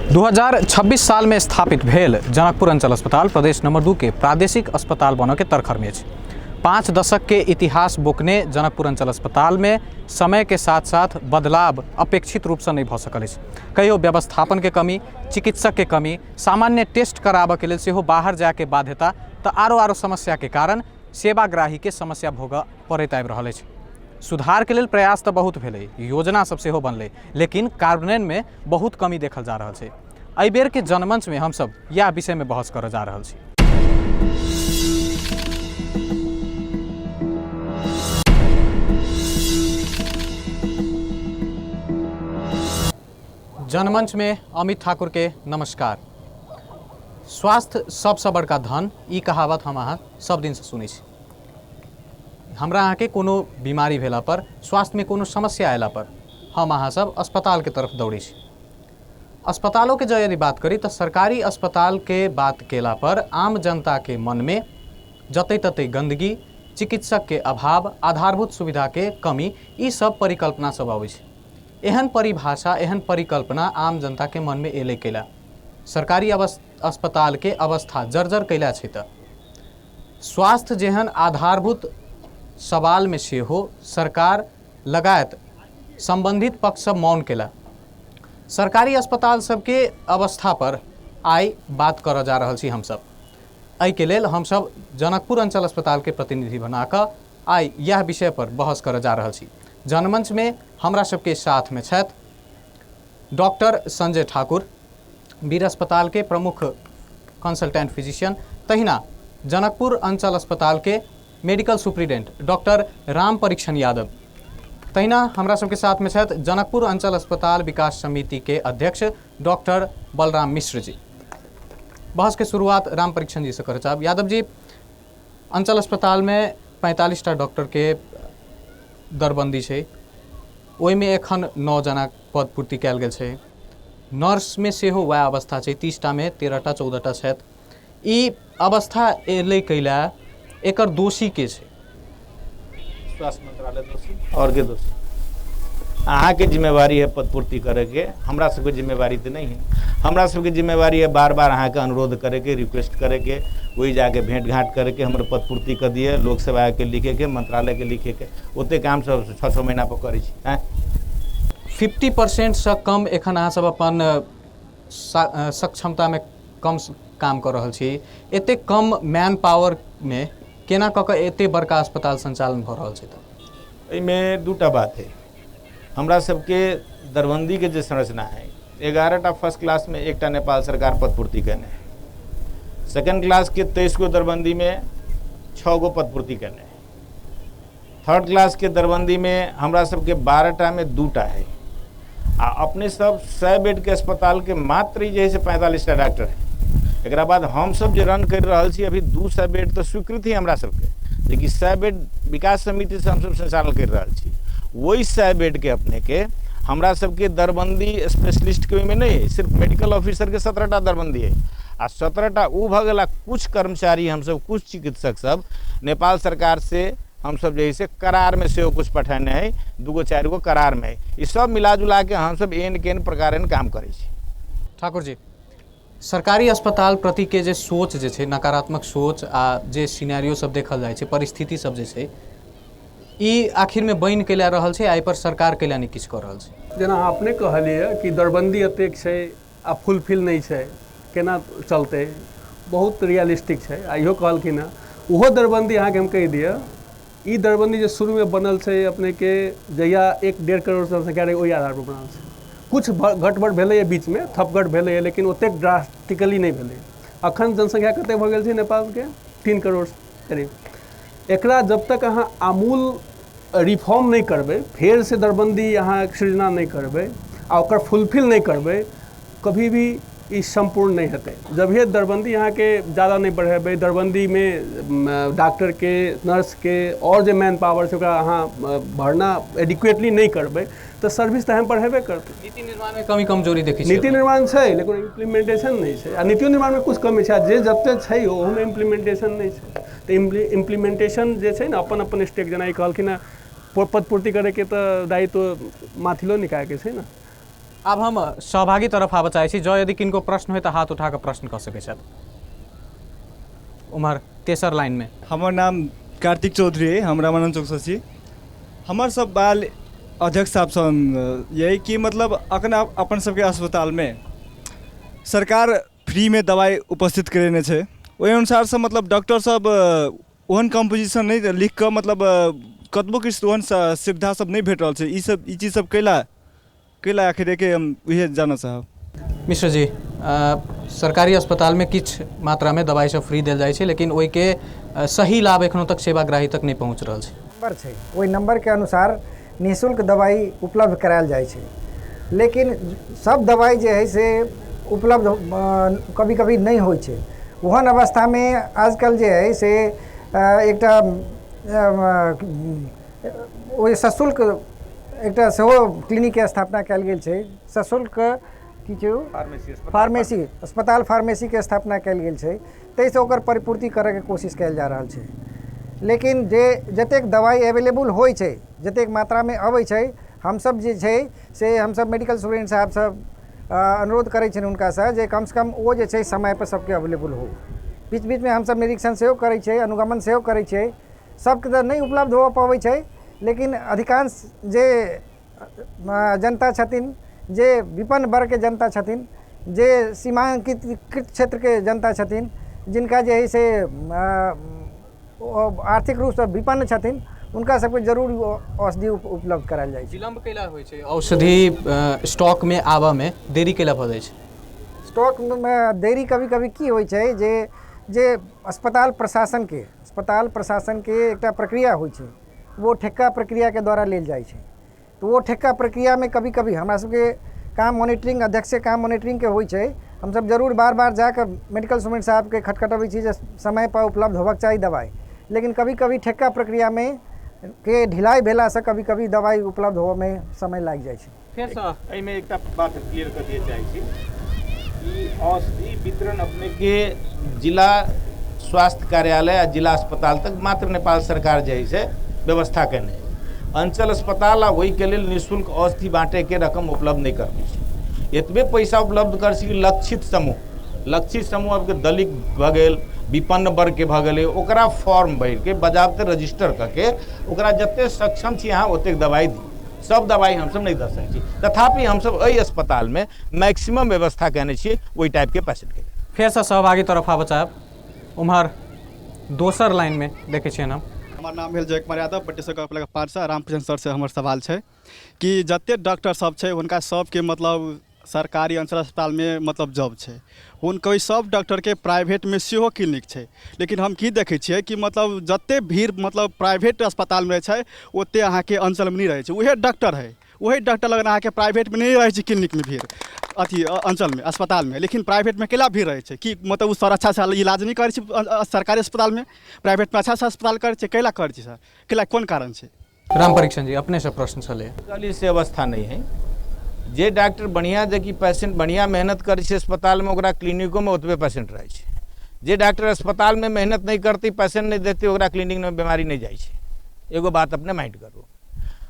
2026 साल में स्थापित भेल जनकपुर अंचल अस्पताल प्रदेश नंबर 2 के प्रादेशिक अस्पताल बनऽ के तरखर में अछि। 5 दशक के इतिहास बोकने जनकपुर अंचल अस्पताल में समय के साथ साथ बदलाव अपेक्षित रूप से नहीं भऽ सकल अछि। कहियो व्यवस्थापन के कमी, चिकित्सक के कमी, सामान्य टेस्ट कराबऽ के लेल सेहो बाहर जाय के बाध्यता तऽ आरो आरो समस्या के कारण सेवाग्राही के समस्या भोगऽ पड़ैत आबि रहल अछि। सुधार के लेल प्रयास तऽ बहुत भेलै, योजना सब सेहो बनलै, लेकिन कार्यान्वयन में बहुत कमी देखल जा रहल छै। एहि बेर के जनमंच में हमसब इएह विषय में बहस करऽ जा रहल छी। जनमंच में अमित ठाकुर के नमस्कार। स्वास्थ्य सबसँ बड़का धन, ई कहावत हम अहाँ सब दिनसँ सुनै छी। हमरा अहाँके कोनो बीमारी भेला पर, स्वास्थ्यमे कोनो समस्या अयला पर हम अहाँ सब अस्पतालके तरफ दौड़ै छी। अस्पतालोके जँ यदि बात करी तऽ सरकारी अस्पतालके बात केला पर आम जनताके मनमे जतय ततय गन्दगी, चिकित्सकके अभाव, आधारभूत सुविधाके कमी, ई सब परिकल्पना सब अबै छै। एहन परिभाषा, एहन परिकल्पना आम जनताके मनमे एलै कैला? सरकारी अस्पतालके अवस्था जर्जर कैला छै तऽ? स्वास्थ्य जेहन आधारभूत सवालमे सेहो सरकार लगायत सम्बन्धित पक्ष सब मौन केला। सरकारी अस्पताल सबके अवस्था पर आइ बात करऽ जा रहल छी हमसब। एहिके लेल हमसब जनकपुर अंचल अस्पतालके प्रतिनिधि बना कऽ आइ इएह विषय पर बहस करऽ जा रहल छी। जनमंचमे हमरा सबके साथमे छथि डॉक्टर संजय ठाकुर, वीर अस्पताल के प्रमुख कंसल्टेंट फिजिशियन, तहिना जनकपुर अंचल अस्पताल के medical superintendent doctor Ram Parikshan Yadav, तहिना हमरा सबके साथ में छथि जनकपुर अंचल अस्पताल विकास समिति के अध्यक्ष डॉक्टर बलराम मिश्र जी। बहस के शुरुआत राम परीक्षण जी से करऽ चाहब। यादव जी, अंचल अस्पताल में 45 टा डॉक्टर के दरबंदी छै, ओहिमे एखन 9 जना पद पूर्ति कयल गेल छै। नर्समे सेहो वएह अवस्था छै, 30 टामे 13 टा 14 टा छथि। ई अवस्था एलै कैला, एकर दोषी के छै? स्वास्थ्य मंत्रालय दोषी और के दोषी? अहाँके जिम्मेवारी है पदपूर्ति करैके, हमरा सबके जिम्मेवारी तऽ नहीं है। हमरा सबके जिम्मेवारी है बार बार अहाँके अनुरोध करैके, रिक्वेस्ट करैके, वही जाके भेंट घाट करैके, हमर पदपूर्ति कऽ दिअ, लोकसभा के लिखैके, मंत्रालयके लिखैके, ओते काम सब 6-6 महीना पर करै छी। आँय 50% सँ कम एखन अहाँ सब अपन सक्षमतामे कम काम कऽ रहल छी। एतेक कम मैन पावरमे केना कऽ कऽ एतेक बड़का अस्पताल सञ्चालन भऽ रहल छै? तऽ एहिमे दूटा बात है। हमरा सबके दरबन्दीके जे संरचना है, 11 टा फर्स्ट क्लासमे एकटा नेपाल सरकार पदपूर्ति केने है। सेकेंड क्लासके 23 गो दरबन्दीमे 6 गो पदपूर्ति केने है। थर्ड क्लासके दरबन्दीमे हमरा सबके 12 टा में 2 टा है। आ अपने सब 100 बेडके अस्पतालके मात्र जे है से 45 टा डॉक्टर है। एकरा बाद हम सब जे रन कर रहल छी, अभी 200 बेड तऽ स्वीकृत ही हमरा सबके, लेकिन 100 बेड विकास समिति से हमसब संचालन कर रहल छी। वही 100 बेडके अपने के हमरा सबके दरबंदी स्पेशलिस्ट के ओहिमे नहीं है, सिर्फ मेडिकल ऑफिसर के 17 टा दरबंदी है। आ 17 टा उ भऽ गेल, आ कुछ कर्मचारी हमसब, कुछ चिकित्सक सब नेपाल सरकार से हमसब जे है से करार में सेहो कुछ पठेने है, 2 गो 4 गो करार में है। ई सब मिला जुला के हमसब एन केन प्रकार काम करै छी। ठाकुर जी, सरकारी अस्पताल प्रति के जे सोच जे छै, नकारात्मक सोच आ जे सिनेरियो सब देखल जाइ छै, परिस्थिति सब जे छै, ई आखिर में बनि कैला रहल छै, आ एहि पर सरकार कैला नहि किछु कऽ रहल छै? जेना अहाँ अपने कहलियै कि दरबंदी एतेक छै आ फुलफिल नहि छै, केना चलतै, बहुत रियलिस्टिक छै। आ इहो कहलखिन हँ, ओहो दरबंदी अहाँके हम कहि दिअ, ई दरबंदी जे शुरूमे बनल छै अपनेके जहिया 1.5 करोड़ जनसंख्या रहै ओहि आधारपर बनल छै। कुछ घटबड़ भेलैए बीचमे, थपघट भेलैए, लेकिन ओतेक ड्रास्टिकली नहि भेलै। अखन जनसंख्या कतेक भऽ गेल छै नेपालके? 3 करोड़ करीब। एकरा जब तक अहाँ आमूल रिफॉर्म नहि करबै, फेरसँ दरबंदी अहाँ सृजना नहि करबै आ ओकर फुलफिल नहि करबै, कभी भी ई सम्पूर्ण नहि हेतै। जभिए दरबंदी अहाँके ज़्यादा नहि बढ़ेबै, दरबंदीमे डॉक्टरके, नर्सके आओर जे मैन पावर छै ओकरा अहाँ भरना एडिक्वेटली नहि करबै तऽ सर्विस तऽ हैम्पर हेबे करतै। नीति निर्माणमे कमी कमजोरी देखै छियै? नीति निर्माण छै लेकिन इम्प्लीमेंटेशन नहि छै, आ नीतियो निर्माणमे कुछ कमी छै, आ जे जते छै ओहोमे इम्प्लीमेंटेशन नहि छै। तऽ इम्प्लीमेंटेशन जे छै ने अपन अपन स्टेक, जेना ई कहलखिन हँ पदपूर्ति करैके तऽ दायित्व माथिलो निकायके छै ने। आब हम सहभागी तरफ आबऽ चाहै छी। जँ यदि किनको प्रश्न होइ तऽ हाथ उठा कऽ प्रश्न कऽ सकै छथि। उम्हर तेसर लाइनमे। हमर नाम कार्तिक चौधरी अइ, हम रामानन्द चौकसँ छी। हमर सब बाल अध्यक्ष साहबसँ यही कि मतलब अखन अपन सबके अस्पतालमे सरकार फ्रीमे दवाइ उपस्थित करेने छै, ओहि अनुसारसँ मतलब डॉक्टर सब ओहन कम्पोजिशन नहि लिख कऽ मतलब कतबो किछु ओहन सुविधा सब नहि भेट रहल छै। ई सब ई चीज सब कैला कैला आखिर एके हम उहे जानऽ चाहब। मिश्र जी, सरकारी अस्पतालमे किछु मात्रामे दवाइ सब फ्री देल जाइ छै, लेकिन ओहिके सही लाभ एखनो तक सेवाग्राही तक नहि पहुँच रहल छै। नंबर छै, ओहि नंबरके अनुसार निःशुल्क दवाइ उपलब्ध करायल जाइ छै, लेकिन सब दवाइ जे हइ से उपलब्ध कभी कभी नहि होइ छै। ओहन अवस्थामे आजकल जे हइ से एकटा ओहि सशुल्क एकटा सेहो क्लिनिकके स्थापना कयल गेल छै, सशुल्क किछु फार्मेसी अस्पताल फार्मेसीके स्थापना कयल गेल छै, ताहिसँ ओकर परिपूर्ति करैके कोशिश कयल जा रहल छै। लेकिन जे जतेक दवाइ एवेलेबल होइ छै, जतेक मात्रामे अबै छै, हमसब जे छै से हमसब मेडिकल सुपरिटेंडेंट साहबसँ अनुरोध करै छियनि हुनकासँ जे कमसँ कम ओ जे छै समयपर सबके अवेलेबल हो। बीच बीचमे हमसब निरीक्षण सेहो करै छियै, अनुगमन सेहो करै छियै। सबके तऽ नहि उपलब्ध हो पबै छै, लेकिन अधिकांश जे जनता छथिन, जे विपन्न वर्गके जनता छथिन, जे सीमांकित क्षेत्रके जनता छथिन, जिनका जे हइ से आर्थिक रूपसँ विपन्न छथिन, हुनका सबके जरूर औषधि उपलब्ध करायल जाइ छै। विलम्ब कैला होइ छै औषधि स्टॉकमे आबऽमे देरी कैला भऽ जाइ छै? स्टॉकमे देरी कभी कभी की होइ छै जे जे अस्पताल प्रशासनके एकटा प्रक्रिया होइ छै, वो ठेक्का प्रक्रियाके द्वारा लेल जाइ छै। तऽ ओ ठेक्का प्रक्रियामे कभी कभी हमरा सबके काम मॉनिटरिंग अध्यक्षके काम मॉनिटरिंगके होइ छै। हमसब जरूर बार बार जाकऽ मेडिकल सुपरिटेंडेंट साहबके खटखटबै छी जे समयपर उपलब्ध होबक चाही दवाइ, लेकिन कभी कभी ठेक्का प्रक्रियामे के ढिलाइ भेलासँ कभी कभी दवाइ उपलब्ध होबऽमे समय लागि जाइ छै। फेरसँ एहिमे एकटा बात क्लियर कऽ दिअ चाहै छी कि औषधि वितरण अपनेके जिला स्वास्थ्य कार्यालय आ जिला अस्पताल तक मात्र नेपाल सरकार जे है से व्यवस्था केने है। अंचल अस्पताल आ ओहिके लेल निःशुल्क औषधि बाँटैके रकम उपलब्ध नहि करबै छै। एतबे पैसा उपलब्ध कर छी लक्षित समूह आपके दलित भऽ गेल, विपन्न वर्गके भऽ गेलै, ओकरा फॉर्म भरिके बजाबते रजिस्टर कऽ के ओकरा जतेक सक्षम छी अहाँ ओतेक दवाइ दी। सब दवाइ हमसब नहि दऽ सकै छी, तथापि हमसब एहि अस्पतालमे मैक्सिमम व्यवस्था केने छियै ओहि टाइपके पेशेंटके। फेरसँ सहभागी तरफ आबऽ चाहब, उम्हर दोसर लाइनमे देखै छियनि हम। हमर नाम भेल जय कुमार यादव, बटेश्वर गाउँपालिका 5 रामकृष्ण सर से हमर सवाल छै कि जतेक डॉक्टर सब छै हुनका सबके मतलब सरकारी अंचल अस्पतालमे मतलब जॉब छै, हुनका ओहि सब डॉक्टरके प्राइवेटमे सेहो क्लिनिक छै, लेकिन हम की देखै छियै कि मतलब जतेक भीड़ मतलब प्राइवेट अस्पतालमे रहै छै ओतेक अहाँके अंचलमे नहि रहै छै। उएह डॉक्टर हइ, वही डॉक्टर लगन अहाँके प्राइवेटमे नहि रहै छै क्लिनिकमे भीड़ अथी अंचलमे अस्पतालमे, लेकिन प्राइवेटमे केला भीड़ रहै छै कि मतलब ओ सर अच्छासँ इलाज नहि करै छै सरकारी अस्पतालमे, प्राइवेटमे अच्छासँ अस्पताल करै छै, कैला करै छै सर, कैला कोन कारण छै? राम परीक्षण जी, अपनेसँ प्रश्न छलै। कहली से अवस्था नहि है। जे डॉक्टर बढ़िआँ जेकि पेशेंट बढ़िआँ मेहनत करै छै अस्पतालमे, ओकरा क्लिनिकोमे ओतबे पेशेंट रहै छै। जे डॉक्टर अस्पतालमे मेहनत नहि करतै, पेशेंट नहि देखतै, ओकरा क्लिनिकमे बीमारी नहि जाइ छै। एगो बात अपने माइंड करू,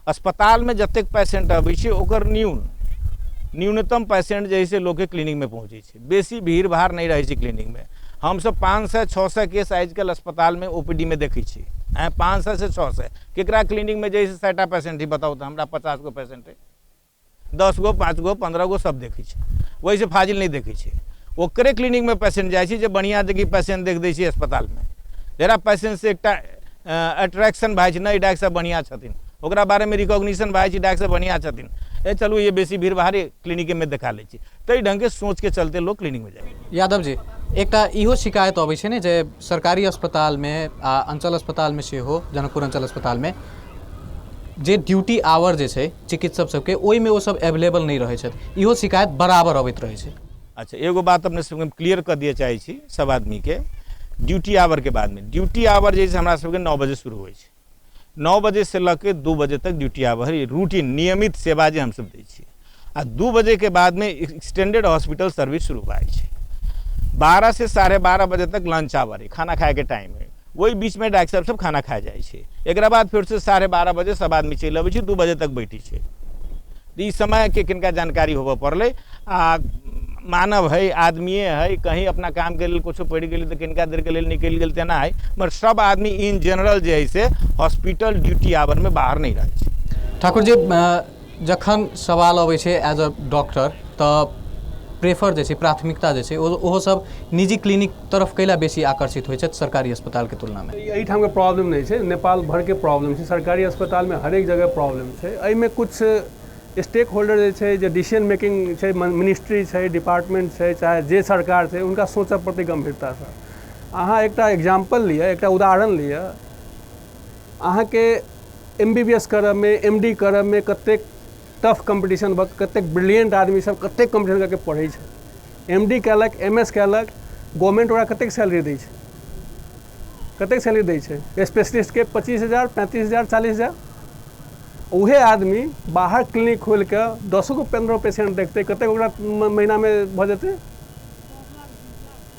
अस्पतालमे जतेक पेशेंट अबै छै ओकर न्यूनतम पेशेंट जे है से लोकके क्लिनिकमे पहुँचै छै, बेसी भीड़ भाड़ नहि रहै छै क्लिनिकमे। हमसब 500-600 केस आजकल अस्पतालमे OPD मे देखै छी, 500 से 600 केकरा क्लिनिकमे जे है से 100टा पेशेंट है, बताउ तऽ हमरा 50 गो पेशेंट है, 10 गो 5 गो 15 गो सब देखै छै, ओहिसँ फाजिल नहि देखै छै। ओकरे क्लिनिकमे पेशेंट जाइ छै जे बढ़िआँ देखी पेशेंट देख दै छै अस्पतालमे, जरा पेशेंटसँ एकटा अट्रैक्शन भए जाइ छै, नहि डॉक्टर साहब बढ़िआँ छथिन, ओकरा बारेमे रिकॉग्निशन भए जाइ छै, डॉक्टर साहब बढ़िआँ छथिन, ए चलू ये बेसी भीड़ भाड़ क्लिनिकेमे देखा लै छी। ताहि ढङ्गके सोचके चलते लोक क्लिनिकमे जाइ छै। यादव जी, एकटा इहो शिकायत अबै छै ने जे सरकारी अस्पतालमे आ अंचल अस्पतालमे सेहो, जनकपुर अंचल अस्पतालमे जे ड्यूटी आवर जे छै चिकित्सक सबके, ओहिमे ओ सब एवेलेबल नहि रहै छथि, इहो शिकायत बराबर अबैत रहै छै। अच्छा, एगो बात अपने सबके क्लियर कऽ दिअ चाहै छी सब आदमीके, ड्यूटी आवरके बादमे ड्यूटी आवर जे छै हमरा सबके 9 बजे शुरू होइ छै, 9 बजे से लऽ के 2 बजे तक ड्यूटी आवर रूटीन नियमित सेवा जे हमसब दै छियै, आ 2 बजेके बादमे एक्सटेंडेड हॉस्पिटल सर्विस शुरू भए जाइ छै। 12 से 12:30 बजे तक लंच आवर है, खाना खायके टाइम है, ओहि बीचमे डॉक्टर साहब सब खाना खा जाइ छै। एकरा बाद फेर से 12:30 बजे सब आदमी चलि अबै छै, 2 बजे तक बैठै छै। तऽ ई समयके किनका जानकारी होबऽ पड़लै। आ मानव है, आदमिए है, कहीं अपना कामके लेल कुछो पड़ि गेलै तऽ किनका देरके लेल निकलि गेल तेना है, मगर सब आदमी इन जनरल जे है से हॉस्पिटल ड्यूटी आवरमे बाहर नहि रहै छै। ठाकुर जी, जखन सवाल अबै छै एज अ डॉक्टर तऽ प्रेफर जे छै, प्राथमिकता जे छै, ओहो सब निजी क्लिनिक तरफ कैला बेसी आकर्षित होइ छथि सरकारी अस्पतालके तुलनामे? एहिठामके प्रॉब्लम नहि छै, नेपाल भरके प्रॉब्लम छै। सरकारी अस्पतालमे हरेक जगह प्रॉब्लम छै। एहिमे कुछ स्टेक होल्डर जे छै, जे डिसीजन मेकिंग छै, मिनिस्ट्री छै, डिपार्टमेंट छै, चाहे जे सरकार छै, हुनका सोचऽ पड़तै गम्भीरतासँ। अहाँ एकटा एग्जाम्पल लिअ, एकटा उदाहरण लिअ, अहाँके MBBS करऽमे, MD करऽमे कतेक टफ कम्पटिशन भऽ कतेक ब्रिलियंट आदमी सब कतेक कम्पटिशन करके पढ़ै छै। MD केलक, MS केलक, गवर्नमेंट ओकरा कतेक सैलरी दै छै, कतेक सैलरी दै छै? स्पेशलिस्टके 25,000, 35,000, 40,000। उहे आदमी बाहर क्लिनिक खोलि कऽ 10 गो 15 पेशेंट देखतै, कतेक ओकरा महीनामे भऽ जेतै?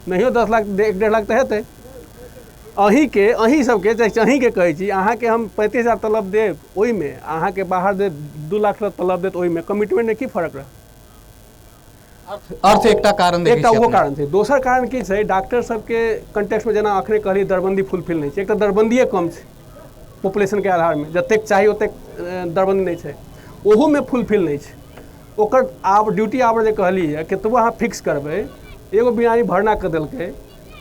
नहियो 10 लाख, 1-1.5 लाख तऽ हेतै। अहीँके, अहीं सबके, चाहे अहीँके कहै छी, अहाँके हम 35,000 तलब देब, ओहिमे अहाँके बाहर देब 2 लाख तलब देत, ओहिमे कमिटमेंटमे की फर्क रहत? अर्थ एकटा कारण देखै एकटा छी ओहो अपने। कारण छै। दोसर कारण की छै, डॉक्टर सबके कंटेक्स्टमे जेना अखने कहलियै दरबंदी फुलफिल नहि छै। एक तऽ दरबंदिए कम छै पॉपुलेशनके आधारमे, जतेक चाही ओतेक दरबंदी नहि छै, ओहोमे फुलफिल नहि छै। ओकर आब ड्यूटी आवर जे कहलियै, कतबो अहाँ फिक्स करबै, एगो बीमारी भरना कऽ देलकै,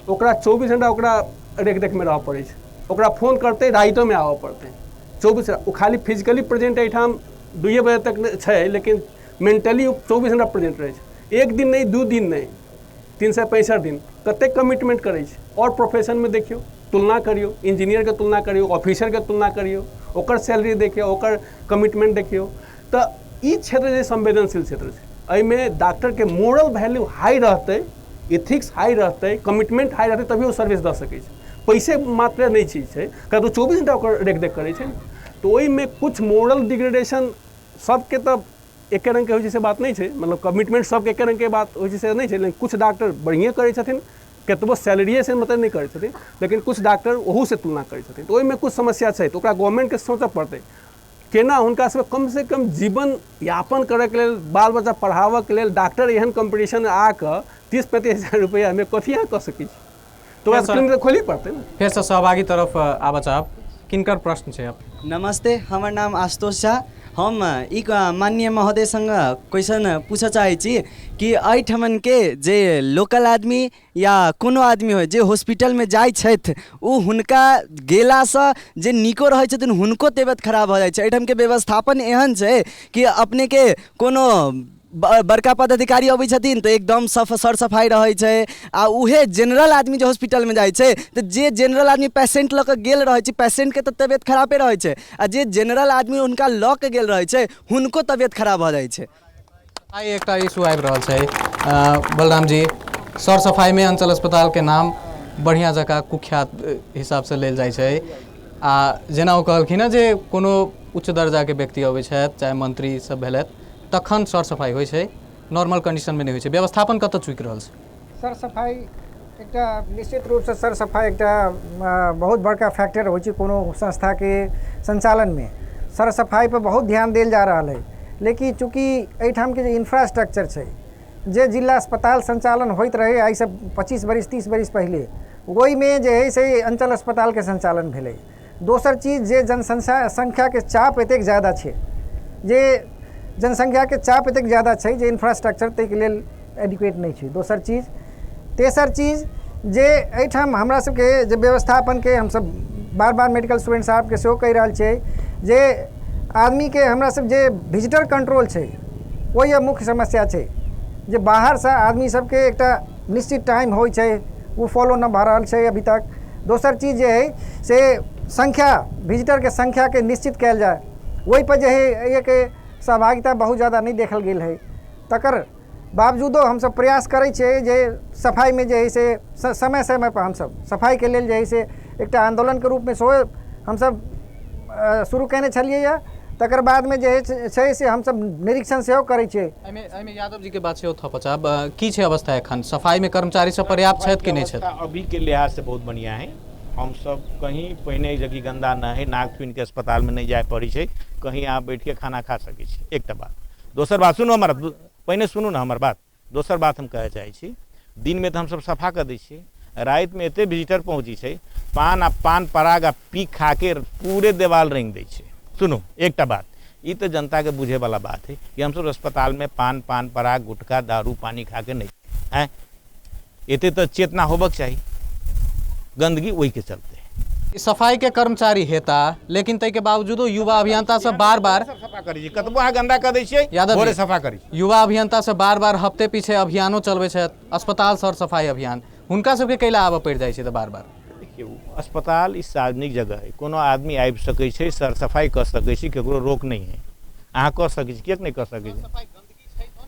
ओकरा 24 घंटा ओकरा रेख देखमे रहऽ पड़ै छै। ओकरा फोन करतै राइतोमे आबऽ पड़तै, 24। ओ खाली फिजिकली प्रेजेंट एहिठाम 2 बजे तक छै, लेकिन मेंटली ओ 24 घंटा प्रेजेंट रहै छै। एक दिन नहि, 2 दिन नहि, 365 दिन कतेक कमिटमेंट करै छै। आओर प्रोफेशनमे देखियौ, तुलना करियौ, इंजीनियरके तुलना करियौ, ऑफिसरके तुलना करियौ, ओकर सैलरी देखियौ, ओकर कमिटमेंट देखियौ। तऽ ई क्षेत्र जे संवेदनशील क्षेत्र छै, एहिमे डॉक्टरके मोरल वैल्यू हाई रहतै, इथिक्स हाई रहतै, कमिटमेंट हाई रहतै, तभी ओ सर्विस दऽ सकै छै। पैसे मात्र नहि चीज छै, किया तऽ 24 घंटा ओकर रेख देख करै छै ने। तऽ ओहिमे कुछ मोरल डिग्रेडेशन सबके तऽ एके रङ्गके होइ छै से बात नहि छै, मतलब कमिटमेंट सबके एके रङ्गके बात होइ छै से नहि छै, लेकिन कुछ डॉक्टर बढ़िएँ करै छथिन, कतबो सैलरिएसँ मतलब नहि करै छथिन, लेकिन कुछ डॉक्टर ओहूसँ तुलना करै छथिन। तऽ ओहिमे कुछ समस्या छै, तऽ ओकरा गवर्नमेंटके सोचऽ पड़तै केना हुनका सबके कमसँ कम जीवन यापन करैके लेल, बाल बच्चा पढ़ाबऽके लेल डॉक्टर एहन कम्पटिशन आकऽ 30-35 हजार रुपैआमे कथी अहाँ कऽ सकै छी? तऽ ओकरा क्लिनिक खोलही पड़तै ने। फेरसँ सहभागी तरफ आबऽ चाहब, किनकर प्रश्न छै? नमस्ते, हमर नाम आशुतोष झा। हम ई माननीय महोदयसँग क्वेश्चन पूछऽ चाहै छी कि एहिठमनके जे लोकल आदमी या कोनो आदमी होइ जे हॉस्पिटलमे जाइ छथि, ओ हुनका गेलासँ जे नीको रहै छथिन हुनको तबियत खराब भऽ जाइ छै। एहिठामके व्यवस्थापन एहन छै कि अपनेके कोनो बड़का पदाधिकारी अबै छथिन तऽ एकदम सर सफाइ रहै छै, आ उहे जेनरल आदमी जे हॉस्पिटलमे जाइ छै तऽ जे जेनरल आदमी पेशेंट लऽ कऽ गेल रहै छै, पेशेंटके तऽ तबियत खराबे रहै छै, आ जे जेनरल आदमी हुनका लऽ कऽ गेल रहै छै हुनको तबियत खराब भऽ जाइ छै। आइ एकटा इशू आबि रहल छै। बलराम जी, सर सफाइमे अंचल अस्पतालके नाम बढ़िआँ जकाँ कुख्यात हिसाबसँ लेल जाइ छै, आ जेना ओ कहलखिन हँ जे कोनो उच्च दर्जाके व्यक्ति अबै छथि, चाहे मंत्री सब भेलथि, तखन सर सफाइ होइ छै, नॉर्मल कंडीशनमे नहि होइ छै। व्यवस्थापन कतऽ चुकि रहल छै? सर सफाइ एकटा निश्चित रूपसँ सर सफाइ एकटा बहुत बड़का फैक्टर होइ छै कोनो संस्थाके संचालनमे। सर सफाइ पर बहुत ध्यान देल जा रहल है, लेकिन चूँकि एहिठामके जे इंफ्रास्ट्रक्चर छै, जे जिला अस्पताल संचालन होइत रहे आइसँ 25 बरिस 30 बरिस पहिले, ओहिमे जे है से अंचल अस्पतालके संचालन भेलै। दोसर चीज जे जनसंख्या संख्याके चाप एतेक ज्यादा छै, जे जनसंख्याके चाप एतेक ज्यादा छै जे इंफ्रास्ट्रक्चर ताहिके लेल एडिक्वेट नहि छै। दोसर चीज, तेसर चीज जे एहिठाम हमरा सबके जे व्यवस्थापनके हमसब बार बार मेडिकल स्टूडेंट साहबके सेहो कहि रहल छियै जे आदमीके हमरा सब जे विजिटर कंट्रोल छै ओहि मुख्य समस्या छै, जे बाहरसँ आदमी सबके एकटा निश्चित टाइम होइ छै ओ फॉलो नहि भऽ रहल छै अभी तक। दोसर चीज जे है से संख्या, विजिटरके संख्याके निश्चित कयल जाय, ओहिपर जे है एहिके सहभागिता बहुत ज़्यादा नहीं देखल गेल है। तकर बावजूदो हमसब प्रयास करै छियै जे सफाइमे जे है से समय समय पर हमसब सफाइके लेल जे है से एकटा आन्दोलनके रूपमे सेहो हमसब शुरू कयने छलियै। तकर बादमे जे छै से हमसब निरीक्षण सेहो करै छियै। एहिमे यादव जी के बात सेहो थपऽ चाहब, की छै अवस्था एखन सफाइमे कर्मचारी सब पर्याप्त छथि कि नहि छथि? अभीके लिहाज से बहुत बढ़िया है। हम सब कहीं पहिने जगह गंदा न है, नाक फीन के अस्पताल में नहीं जाए पड़ै छै, कहीं अहाँ बैठ के खाना खा सकै छी, एकटा बात। दोसर बात सुनू हमर, पहिने सुनू ने हमर बात। दोसर बात हम कहै चाहै छी, दिनमे तऽ हमसब सफा कऽ दै छियै, रातिमे एते विजिटर पहुँचै छै, पान आ पान पराग आ पीक खाके पूरे देवाल रंगि दै छै। सुनू एकटा बात, ई तऽ जनताके बुझैवला बात है कि हमसब अस्पतालमे पान पान पराग गुटखा दारू पानी खाके नहि आँय, एते तऽ चेतना होबक चाही। गंदगी ओहिके चलते सफाई के कर्मचारी हेता, लेकिन ताहिके बावजूदो युवा अभियंता सब बार बार सफा करै छै। कतबो अहाँ गंदा कऽ दै छियै, यादव भोरे जी, सफा करै छै। युवा अभियंता सब बार बार हफ्ते पीछे अभियानो चलबै छथि, अस्पताल सर सफाई अभियान, हुनका सबके कैला आबऽ पड़ि जाइ छै तऽ बार बार? देखियौ, अस्पताल ई सार्वजनिक जगह है, कोनो आदमी आबि सकै छै, सर सफाई कऽ सकै छै, केकरो रोक नहि है। अहाँ कऽ सकै छी, किएक नहि कऽ सकै छी?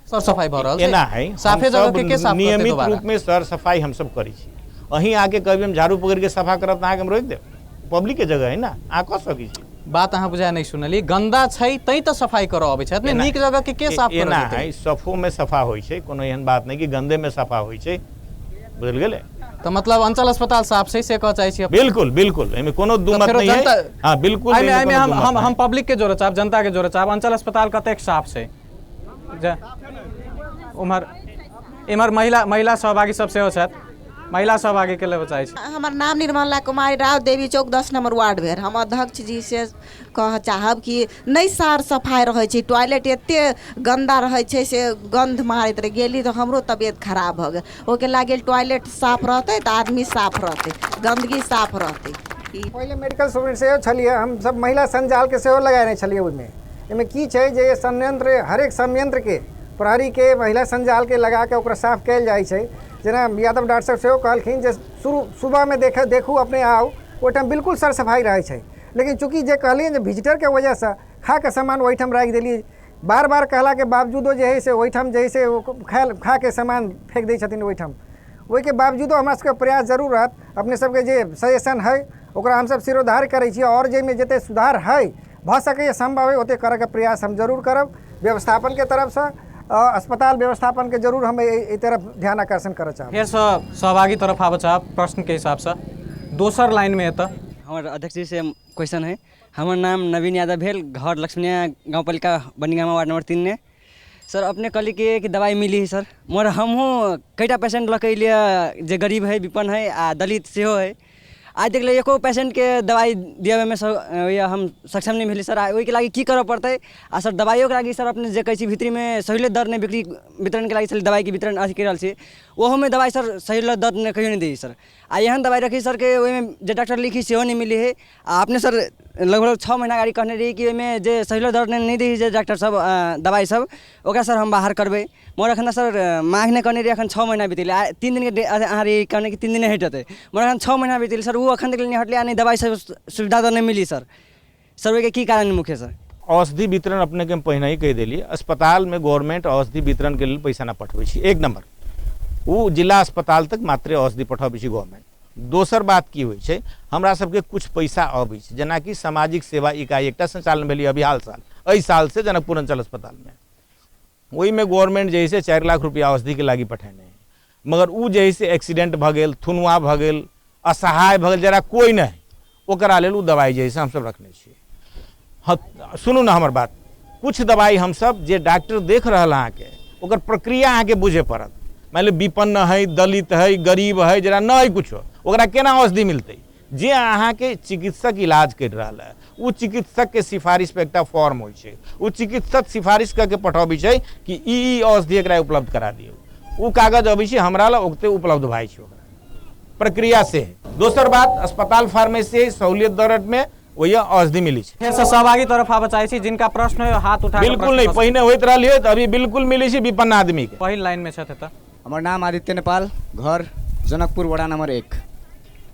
सर सफाई भऽ रहल छै, एना है, साफे जगह के साफ करतै नियमित दोबारा? रूप में सर सफाई हमसब करै छी। अहीं आके कभी हम झाड़ू पकड़ के सफा करब तऽ अहाँके हम रोकि देब? पब्लिक के जगह है ना, अहाँ कऽ सकै छी। बात अहाँ बुझाय नहि सुनलियै, गंदा छै तै तऽ सफाई करऽ अबै छथि ने, नीक जगह के साफ करऽ एना जेतै? है, सफो में सफा होइ छै, कोनो एहन बात नहि कि गंदे में सफा होइ छै, बुझल गेलै? तऽ मतलब अंचल अस्पताल साफ छै से कहऽ चाहै छी? बिल्कुल बिल्कुल, एहिमे कोनो दू मत नहि है। हाँ बिल्कुल, एहिमे हम हम पब्लिक के जोड़ऽ चाहब, जनता के जोड़ऽ चाहब, अंचल अस्पताल कतेक साफ छै? उम्हर इम्हर महिला महिला सहभागी सब सेहो छथि, महिला सहभागी के लेबऽ चाहै छी। हमर नाम निर्मला कुमारी राव, देवी चौक 10 नंबर वार्ड भेल। हम अध्यक्ष जी से कह चाहब कि नहि सार सफाइ रहै छै, टॉयलेट एते गन्दा रहै छै से गन्ध मारैत रहै, गेली तऽ हमरो तबियत खराब भऽ गेल। ओहिके लागि टॉयलेट साफ रहतै तऽ आदमी साफ रहतै, गन्दगी साफ रहतै। पहिले मेडिकल सुपरिटेंडेंट सेहो छलियै, हमसब महिला संजालके सेहो लगेने छलियै ओहिमे। एहिमे की छै जे संयंत्र, हरेक संयंत्रके प्रहरीके महिला संजालके लगाके ओकरा साफ कयल जाइ छै। जेना यादव डॉक्टर साहब सेहो कहलखिन जे शुरू सुबहमे देखू अपने आउ, ओहिठाम बिल्कुल सर सफाइ रहै छै। लेकिन चूँकि जे कहलियै जे विजिटरके वजहसँ खाके सामान ओहिठाम राखि देलियै, बार बार कहलाके बावजूदो जे हइ से ओहिठाम जे हइ से खाके सामान फेंक दै छथिन ओहिठाम। ओहिके बावजूदो हमरा सबके प्रयास जरूर रहत, अपने सबके जे सजेशन हइ ओकरा हमसब सिरोधार करै छी, आओर जाहिमे जतेक सुधार हइ भऽ सकैए सम्भव हइ ओतेक करैके प्रयास हम जरूर करब। व्यवस्थापनके तरफसँ अस्पताल व्यवस्थापनके जरूर हम एहि तरफ ध्यान आकर्षण करऽ चाहब। फेरसँ सहभागी तरफ आबऽ चाहब प्रश्नके हिसाबसँ, दोसर लाइनमे एतऽ हमर अध्यक्ष जी से क्वेश्चन है। हमर नाम नवीन यादव भेल, घर लक्ष्मीनिया गाँवपालिका बनिगामा वार्ड नंबर 3 ने। सर अपने कहली कि दवाई मिली है सर, मगर हमहूँ कईटा पेशेंट लऽ के अयलियै जे गरीब है, विपन्न है आ दलित सेहो है। आज देखले एको पेशेंटके दवाई दियाबैमे हम सक्षम नहि भेली सर। आ ओहिके लागि की करऽ पड़तै? आ सर दवाइयोके लागि सर अपने जे कहै छी भितरीमे सहुलियत दर नहि बिक्री वितरणके लागि सर दवाइके वितरण अथी करि रहल छी, ओहोमे दवाइ सर सहुलियत दर नहि कहियो नहि दै सर। आ एहन दवाइ रखी सर के ओहिमे जे डॉक्टर लिखी सेहो नहि मिली है। आ अपने सर लगभग 6 महीना गाड़ी कहने रही कि ओहिमे जे सहुलियत दर नहि दै जे डॉक्टर सब दवाइ सब ओकरा सर हम बाहर करबै, मगर एखन सर माँग नहि करने रही। एखन 6 महीना बीत गेलै, आ 3 दिनके अहाँ रही कहने कि 3 दिन नहि हटतै, मगर एखन 6 महीना बीत गेलै सर, ओ एखन तक नहि हटलै आ नहि दवाइ सब सुविधा तऽ नहि मिली सर। सर ओहिके की कारण मुख्य सर? औषधि वितरण अपने के हम पहिने ही कहि देलियै, अस्पतालमे गवर्नमेंट औषधि वितरण के लेल पैसा नहि पठबै छै। एक नंबर ओ जिला अस्पताल तक मात्र औषधि पठबै छै गवर्नमेंट। दोसर बात की होइ छै, हमरा सबके कुछ पैसा अबै छै, जेनाकि सामाजिक सेवा इकाई एकटा संचालन भेलै अभी हाल साल, एहि साल से जनकपुर अंचल अस्पतालमे, ओहिमे गवर्नमेंट जे है से 4 लाख रुपया औषधिके लागि पठेने है, मगर ओ जे है से एक्सीडेंट भऽ गेल, थुनुआ भऽ गेल, असहाय भऽ गेल, जरा कोइ नहि, ओकरा लेल ओ दवाइ जे है से हमसब रखने छियै। हाँ सुनू ने हमर बात, कुछ दवाइ हमसब जे डॉक्टर देख रहल अहाँके ओकर प्रक्रिया अहाँके बुझे पड़त। मान लियौ विपन्न है, दलित है, गरीब है, जरा नहि है कुछो, ओकरा केना औषधि मिलतै? जे अहाँके चिकित्सक इलाज करि रहल है ओ चिकित्सकके सिफारिश पर एकटा फॉर्म होइ छै, ओ चिकित्सक सिफारिश करके पठबै छै कि ई औषधि एकरा उपलब्ध करा दियौ, ओ कागज अबै छै हमरा लग, ओते उपलब्ध भए छै ओकरा प्रक्रिया से। दोसर बात, अस्पताल फार्मेसी सहूलियत दर में वही औषधि मिली छै। फेरसँ सहभागी तरफ आबऽ चाहै छी, जिनका प्रश्न हो हाथ उठा बिल्कुल नहीं, पहिने होइत रहल तऽ अभी बिल्कुल मिलै छै विपन्न आदमी के। पहिल लाइन में छथि। हमर नाम आदित्य नेपाल, घर जनकपुर वडा नंबर 1।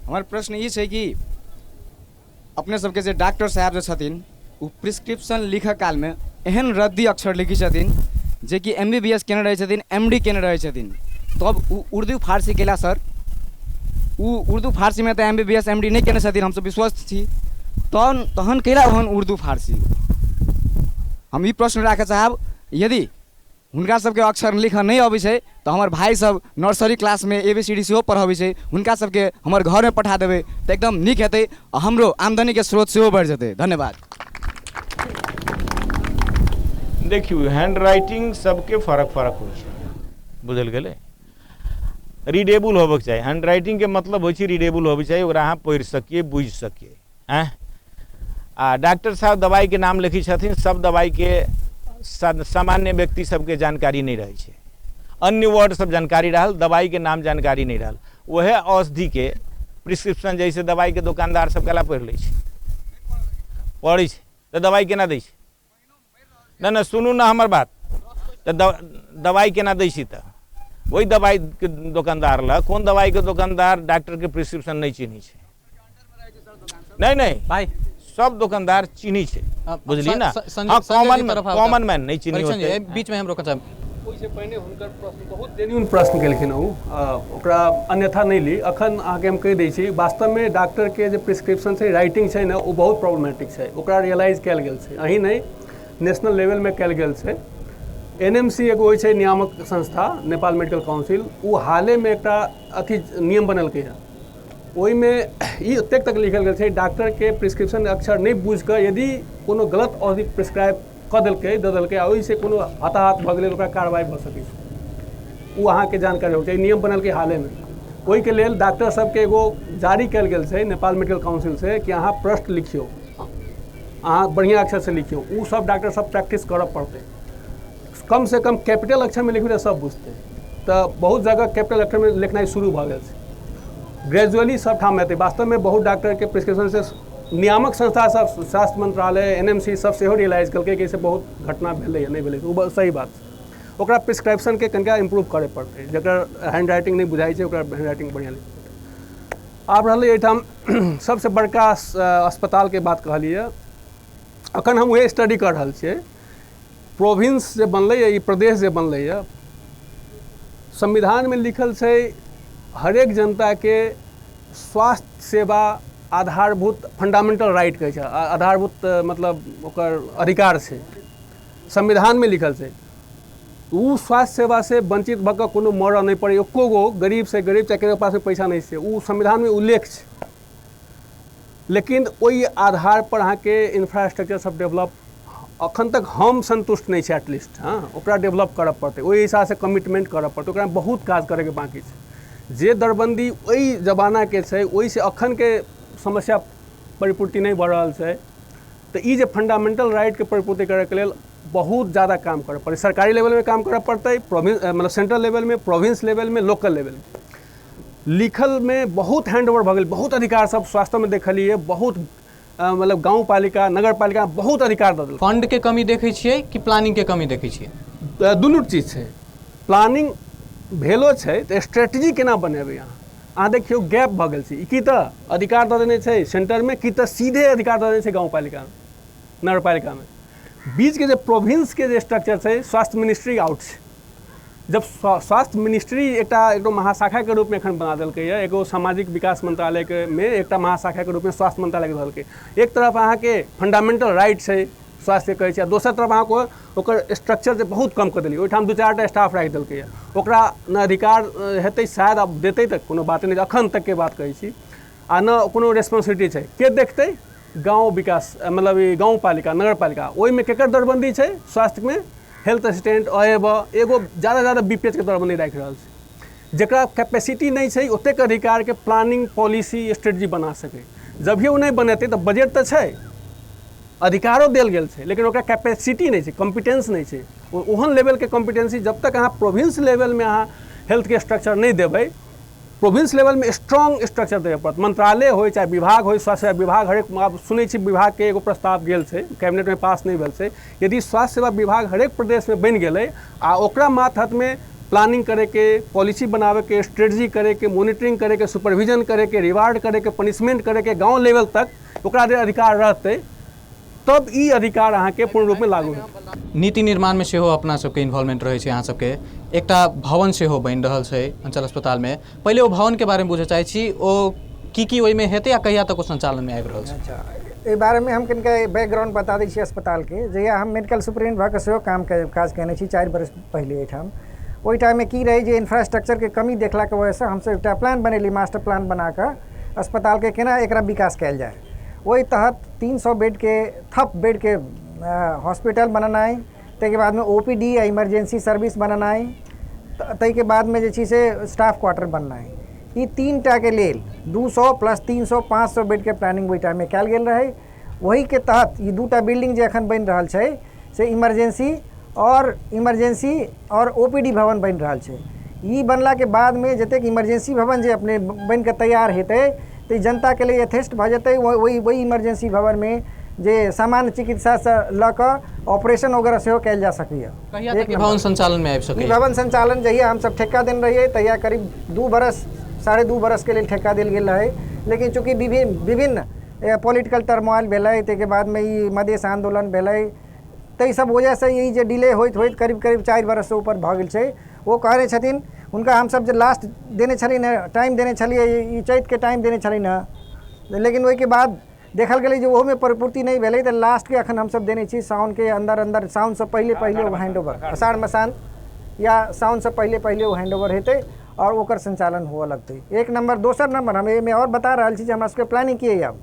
हमर प्रश्न ई छै कि अपने सबके जे डॉक्टर साहब जे छथिन ओ प्रिस्क्रिप्शन लिखऽ कालमे एहन रद्दी अक्षर लिखै छथिन जेकि MBBS केने रहै छथिन, MD केने रहै छथिन, तब ओ उर्दू फारसी केला सर, ओ उर्दू फारसीमे तऽ MBBS MD नहि केने छथिन, हमसब विश्वस्त छी, तहन कैला ओहन उर्दू फारसी? हम ई प्रश्न राखऽ चाहब, यदि हुनका सबके अक्षर लिखऽ नहि अबै छै तऽ हमर भाइ सब नर्सरी क्लासमे ABCD सेहो पढ़बै छै, हुनका सबके हमर घरमे पठा देबै तऽ एकदम नीक हेतै आ हमरो आमदनीके स्रोत सेहो बढ़ि जेतै। धन्यवाद। देखियौ, हैंड राइटिंग सबके फरक फरक होइ छै, बुझल गेलै? रीडेबल होबऽके चाही। हैंड राइटिंगके मतलब होइ छै रीडेबल होबऽके चाही, ओकरा अहाँ पढ़ि सकिए, बुझि सकिए। आँय, आ डॉक्टर साहब दवाइके नाम लिखै छथिन, सब दवाइके सामान्य व्यक्ति सबके जानकारी नहि रहै छै, अन्य वर्ड सब जानकारी रहल, दवाइके नाम जानकारी नहि रहल। वएह औषधिके प्रिस्क्रिप्शन जैसे दवाइके दोकानदार सब केला पढ़ि लै छै, पढ़ै छै तऽ दवाइ केना दै छै? नहि नहि, सुनू ने हमर बात, तऽ दवाइ केना दै छी? तऽ ओहि दवाइके दोकानदार लग कोन दवाइके दोकानदार डॉक्टरके प्रिस्क्रिप्शन नहि चिन्है छै? नहि नहि भाइ, सब दोकानदार चिन्है छै, बुझलियै ने? हँ, कॉमन मैन नहि चिन्है होतै। बीचमे हम रोकऽ चाहब। ओहिसँ पहिने हुनकर प्रश्न बहुत जेन्यून प्रश्न केलखिन ओ, ओकरा अन्यथा नहि ली। अखन अहाँके हम कहि दै छी, वास्तवमे डॉक्टरके जे प्रिस्क्रिप्शन छै, राइटिंग छै ने, ओ बहुत प्रॉब्लमेटिक छै। ओकरा रियलाइज कयल गेल छै, अहीं नहि, नेशनल लेवलमे कयल गेल छै। एनएमसी एगो होइ छै नियामक संस्था, नेपाल मेडिकल काउंसिल, ओ हालेमे एकटा अथी नियम बनेलकै हँ। ओहिमे ई एतेक तक लिखल गेल छै, डॉक्टरके प्रिस्क्रिप्शन अक्षर नहि बुझिकऽ यदि कोनो गलत औषधि प्रिस्क्राइब कऽ देलकै, दऽ देलकै, आ ओहिसँ कोनो हताहत भऽ गेलै, ओकरा कार्रवाइ भऽ सकै छै। ओ अहाँके जानकारी होइके चाही। नियम बनेलकै हालेमे। ओहिके लेल डॉक्टर सबके एगो जारी कयल गेल छै नेपाल मेडिकल काउंसिलसँ कि अहाँ प्रश्न लिखियौ, अहाँ बढ़िआँ अक्षरसँ लिखियौ। ओ सब डॉक्टर सब प्रैक्टिस करऽ पड़तै। कमसँ कम कैपिटल अक्षरमे लिखबै तऽ सब बुझतै। तऽ बहुत जगह कैपिटल अक्षरमे लिखनाइ शुरू भऽ गेल छै, ग्रेजुअली सब ठाम हेतै। वास्तवमे बहुत डॉक्टरके प्रिस्क्रिप्शन से नियामक संस्था सब, स्वास्थ्य मंत्रालय, एनएमसी सब सेहो रियलाइज केलकै कि एहिसँ बहुत घटना भेलैए, नहि भेलै, ओ सही बात छै। ओकरा प्रिस्क्रिप्शनके कनिका इम्प्रूव करय पड़तै। जकर हैंड राइटिंग नहि बुझाइ छै, ओकरा हैंड राइटिंग बढ़िआँ लिखऽ पड़तै। आब रहलै एहिठाम सबसँ बड़का अस्पतालके बात कहलियै, अखन हम उएह स्टडी कऽ रहल छियै। प्रोविंस जे बनलैए, ई प्रदेश जे बनलैए, संविधानमे लिखल छै हरेक जनताके स्वास्थ्य सेवा आधारभूत फंडामेंटल राइट कहै छै, आधारभूत मतलब ओकर अधिकार छै, संविधानमे लिखल छै। ओ स्वास्थ्य सेवासँ वंचित भऽ कऽ कोनो मरऽ नहि पड़ै, एको गो गरीबसँ गरीब, चाहे ककरो पासमे पैसा नहि छै, ओ संविधानमे उल्लेख छै। लेकिन ओहि आधार पर अहाँके इंफ्रास्ट्रक्चर सब डेवलप अखन तक हम संतुष्ट नहि छै एटलीस्ट। हँ, ओकरा डेवलप करऽ पड़तै, ओहि हिसाबसँ कमिटमेंट करऽ पड़तै, ओकरा बहुत काज करैके बाँकी छै। जे दरबन्दी ओहि जमानाके छै, ओहिसँ अखनके समस्या परिपूर्ति नहि भऽ रहल छै। तऽ ई जे फंडामेंटल राइटके परिपूर्ति करैके लेल बहुत ज़्यादा काम करऽ पड़तै। सरकारी लेवलमे काम करऽ पड़तै, प्रोविंस मतलब सेंट्रल लेवलमे, प्रोविंस लेवलमे, लोकल लेवलमे। लिखलमे बहुत हैंड ओवर भऽ गेल, बहुत अधिकार सब स्वास्थ्यमे देखलियै, बहुत मतलब गाँव पालिका, नगर पालिका बहुत अधिकार दऽ देलकै। फंड के कमी देखै छियै कि प्लानिंग के कमी देखै छियै? दुनू चीज छै। प्लानिंग भेलो छै तऽ स्ट्रेटजी केना बनेबै अहाँ? अहाँ देखियौ, गैप भऽ गेल छै। ई की तऽ अधिकार दऽ देने छै सेंटरमे, की तऽ सीधे अधिकार दऽ देने छै गाँव पालिकामे, नगर पालिकामे। बीचके जे प्रोविंसके जे स्ट्रक्चर छै, स्वास्थ्य मिनिस्ट्री आउट छै। जब स्वास्थ्य मिनिस्ट्री एकटा एगो महाशाखाके रूपमे एखन बना देलकैए, एगो सामाजिक विकास मंत्रालयके मे एकटा महाशाखाके रूपमे स्वास्थ्य मंत्रालयके देलकै। एक तरफ अहाँके फंडामेंटल राइट छै स्वास्थ्य कहै छै, आ दोसर तरफ अहाँके ओकर स्ट्रक्चर जे बहुत कम कऽ देलियै, ओहिठाम 2-4 टा स्टाफ राखि देलकैए। ओकरा न अधिकार हेतै, शायद आब देतै तऽ कोनो बाते नहि, अखन तकके बात कहै छी, आ न कोनो रेस्पॉन्सिबिलिटी छै। के देखतै? गाँव विकास मतलब ई गाँव पालिका, नगर पालिका। ओहिमे केकर दरबन्दी छै स्वास्थ्यमे? हेल्थ असिस्टेंट, अएब एगो ज़्यादा ज़्यादा बीपीएच के दरबन्दी राखि रहल छै, जकरा कैपेसिटी नहि छै ओतेक अधिकारके प्लानिंग, पॉलिसी, स्ट्रेटजी बना सकै। जब भी ओ नहि बनेतै तऽ बजट तऽ छै, अधिकारो देल गेल छै, लेकिन ओकरा कैपेसिटी नहि छै, कॉम्पिटेंस नहि छै। ओहन लेवलके कॉम्पिटेंसी जब तक अहाँ प्रोविंस लेवलमे अहाँ हेल्थके स्ट्रक्चर नहि देबै, प्रोविंस लेवलमे स्ट्रॉन्ग स्ट्रक्चर देबय पड़त। मंत्रालय होइ चाहे विभाग होइ, स्वास्थ्य सेवा विभाग हरेक, आब सुनै छी विभागके एगो प्रस्ताव गेल छै, कैबिनेटमे पास नहि भेल छै। यदि स्वास्थ्य सेवा विभाग हरेक प्रदेशमे बनि गेलै आ ओकरा मातहतमे प्लानिंग करैके, पॉलिसी बनाबैके, स्ट्रेटजी करैके, मोनिटरिंग करैके, सुपरविजन करैके, रिवार्ड करैके, पनिशमेंट करैके, गाँव लेवल तक ओकरा जे अधिकार रहतै, तब ई अधिकार अहाँके पूर्ण रूपमे लागू हेतै। नीति निर्माणमे सेहो अपना सबके इन्वॉल्वमेंट रहै छै। अहाँ सबके एकटा भवन सेहो बनि रहल छै अंचल अस्पतालमे। पहिले ओ भवनके बारेमे बुझऽ चाहै छी, ओ की की ओहिमे हेतै आ कहिया तक ओ संचालनमे आबि रहल छै? अच्छा, एहि बारेमे हम कनिका बैकग्राउंड बता दै छी अस्पतालके। जहिया हम मेडिकल सुपरिटेंडेंट भऽ कऽ सेहो काम काज कयने छी 4 बरस पहिले एहिठाम, ओहि टाइममे की रहै जे इंफ्रास्ट्रक्चरके कमी देखलाके वजहसँ हमसब एकटा प्लान बनेली, मास्टर प्लान बनाकऽ अस्पतालके केना एकरा विकास कयल जाय। ओहि तहत 300 बेडके थप बेडके हॉस्पिटल बनेनाइ, ताहिके बादमे ओ पी डी आ इमरजेंसी सर्विस बनेनाइ, ताहिके बादमे जे छै से स्टाफ क्वार्टर बननाइ। ई 3 टाके लेल 200 प्लस 300, 500 बेडके प्लानिंग ओहि टाइममे कयल गेल रहै। ओहिके तहत ई 2 टा बिल्डिंग जे एखन बनि रहल छै, से इमरजेंसी और ओपीडी भवन बनि रहल छै। ई बनलाके बादमे जतेक इमरजेंसी भवन जे अपने बनि कऽ तैयार हेतै, तऽ ई जनताके लेल यथेष्ट भऽ जेतै। ओहि ओहि इमरजेंसी भवनमे जे सामान्य चिकित्सासँ लऽ कऽ ऑपरेशन वगैरह सेहो कयल जा सकैए। कहिया तक ई भवन संचालनमे आबि ई सकैए? भवन संचालन, जहिया हमसब ठेक्का देने रहियै, तहिया करीब 2 बरस, 2.5 बरसके लेल ठेक्का देल गेल रहै। लेकिन चूँकि विभिन्न विभिन्न पॉलिटिकल टर्मोइल भेलै, ताहिके बादमे ई मधेश आन्दोलन भेलै, ताहि सब वजहसँ ई जे डिले होइत होइत करीब करीब 4 बरससँ ऊपर भऽ गेल छै। ओ कहने छथिन, हुनका हमसब जे लास्ट देने छलियनि हँ, टाइम देने छलियै, ई चैतके टाइम देने छलियनि हँ, लेकिन ओहिके बाद देखल गेलै जे ओहोमे परिपूर्ति नहि भेलै, तऽ लास्टके एखन हमसब देने छी साउनके अन्दर अन्दर, साउनसँ पहिले पहिले ओ हैंड ओवर, आषाढ़ मसान्त या साउनसँ पहिले पहिले ओ हैंड ओवर हेतै आओर ओकर संचालन हुअ लगतै। एक नंबर। दोसर नंबर, हम एहिमे आओर बता रहल छी जे हमरा सबके प्लानिंग की अइ। आब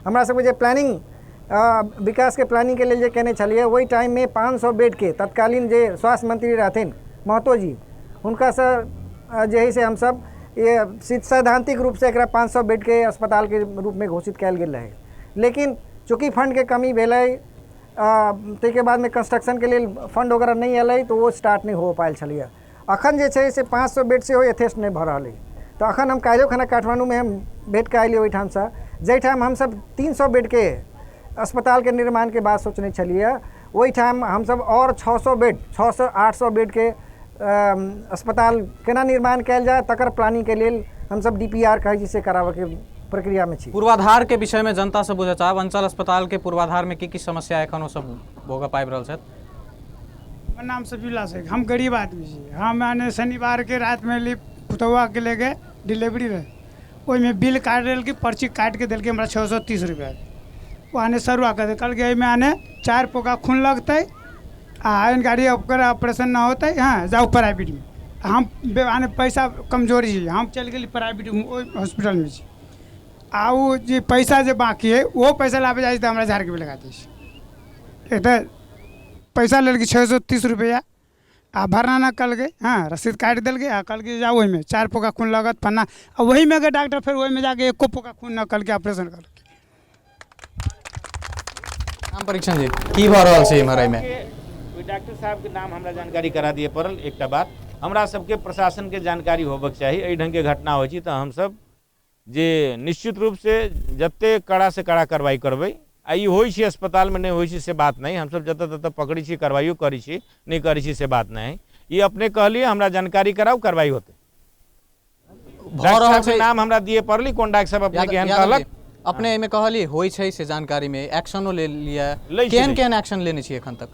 हमरा सबके जे प्लानिंग, विकासके प्लानिंगके लेल जे केने छलियै, ओहि टाइममे 500 बेडके तत्कालीन जे स्वास्थ्य मंत्री रहथिन महतो जी, हुनकासँ जे हइ से हमसब ये सैद्धांतिक रूपसँ एकरा 500 बेडके अस्पतालके रूपमे घोषित कयल गेल रहै। लेकिन चूँकि फंडके कमी भेलै, ताहिके बादमे कंस्ट्रक्शनके लेल फंड वगैरह नहि एलै, तऽ ओ स्टार्ट नहि हो पायल छलैए। अखन जे छै से 500 बेड सेहो यथेष्ट नहि भऽ रहल अइ। तऽ अखन हम काल्हिओ खना काठमाण्डूमे हम भेट कऽ अयलियै ओहिठामसँ, जाहिठाम हमसब 300 बेडके अस्पतालके निर्माणके बात सोचने छलियै, ओहिठाम हमसब आओर 600 बेड, 600, 800 बेडके अस्पताल केना निर्माण कयल जाय, तकर प्लानिंगके लेल हमसब डीपीआर कहै छी से कराबऽके प्रक्रियामे छी। पूर्वाधारके विषयमे जनतासँ बुझऽ चाहब, अंचल अस्पतालके पूर्वाधारमे की की समस्या एखन ओ सब भोगऽ पाबि रहल छथि? हमर नाम सफीउल्ला शेख, हम गरीब आदमी छी। हम माने शनिवारके रातिमे एली पुतहुआके लेके, डिलीवरी रहै, ओहिमे बिल काटि देलकै, पर्ची काटि के देलकै हमरा 630 रुपैआ। ओ आने सरुआ कऽ कहलकै, एहिमे आने चारि पोका खून लगतै आ एहन गाड़ी ओकर ऑपरेशन न होतै। हँ, जाउ प्राइवेटमे। हम आने पैसा कमजोरी छी, हम चलि गेली प्राइवेट ओहि हॉस्पिटलमे छी आ ओ जे पैसा जे बाकी हइ, ओहो पैसा लाबे जाइ छी तऽ हमरा झाड़के भी लगा दै छै। एक तऽ पैसा लेलकै 630 रुपैआ आ भरना न कलकै। हँ, रसीद काटि देलकै आ कहलकै जाउ, ओहिमे चारि पोका खून लगत फन्ना आ ओहीमे के डॉक्टर फेर ओहिमे जाके एको पोका खून न कलकै, ऑपरेशन करलकै। नाम परीक्षण जी, की भऽ रहल छै एम्हर एहिमे? ओहि डॉक्टर साहबके नाम हमरा जानकारी करा दिए पड़ल। एकटा बात हमरा सबके प्रशासनके जानकारी होबक चाही, एहि ढङ्गके घटना होइ छै तऽ हमसब जे निश्चित रूपसँ जते कड़ासँ कड़ा कार्रवाइ करबै। आ ई होइ छै अस्पतालमे, नहि होइ छै से बात नहि। हमसब जतऽ ततऽ पकड़ै छी, कार्रवाइयो करै छी, नहि करै छी से बात नहि। ई अपने कहलियै, हमरा जानकारी कराउ, कार्रवाइ होतै। भऽ रहल डॉक्टर साहबके छै। नाम हमरा दिए पड़ली, कोन डॉक्टर साहब अपने यादव केहन यादव कहलक। जी, अपने एहिमे कहलियै होइ छै से जानकारीमे एक्शनो ले लिअ। लै छी, केहन लै छी। केहन एक्शन लेने छी एखन तक?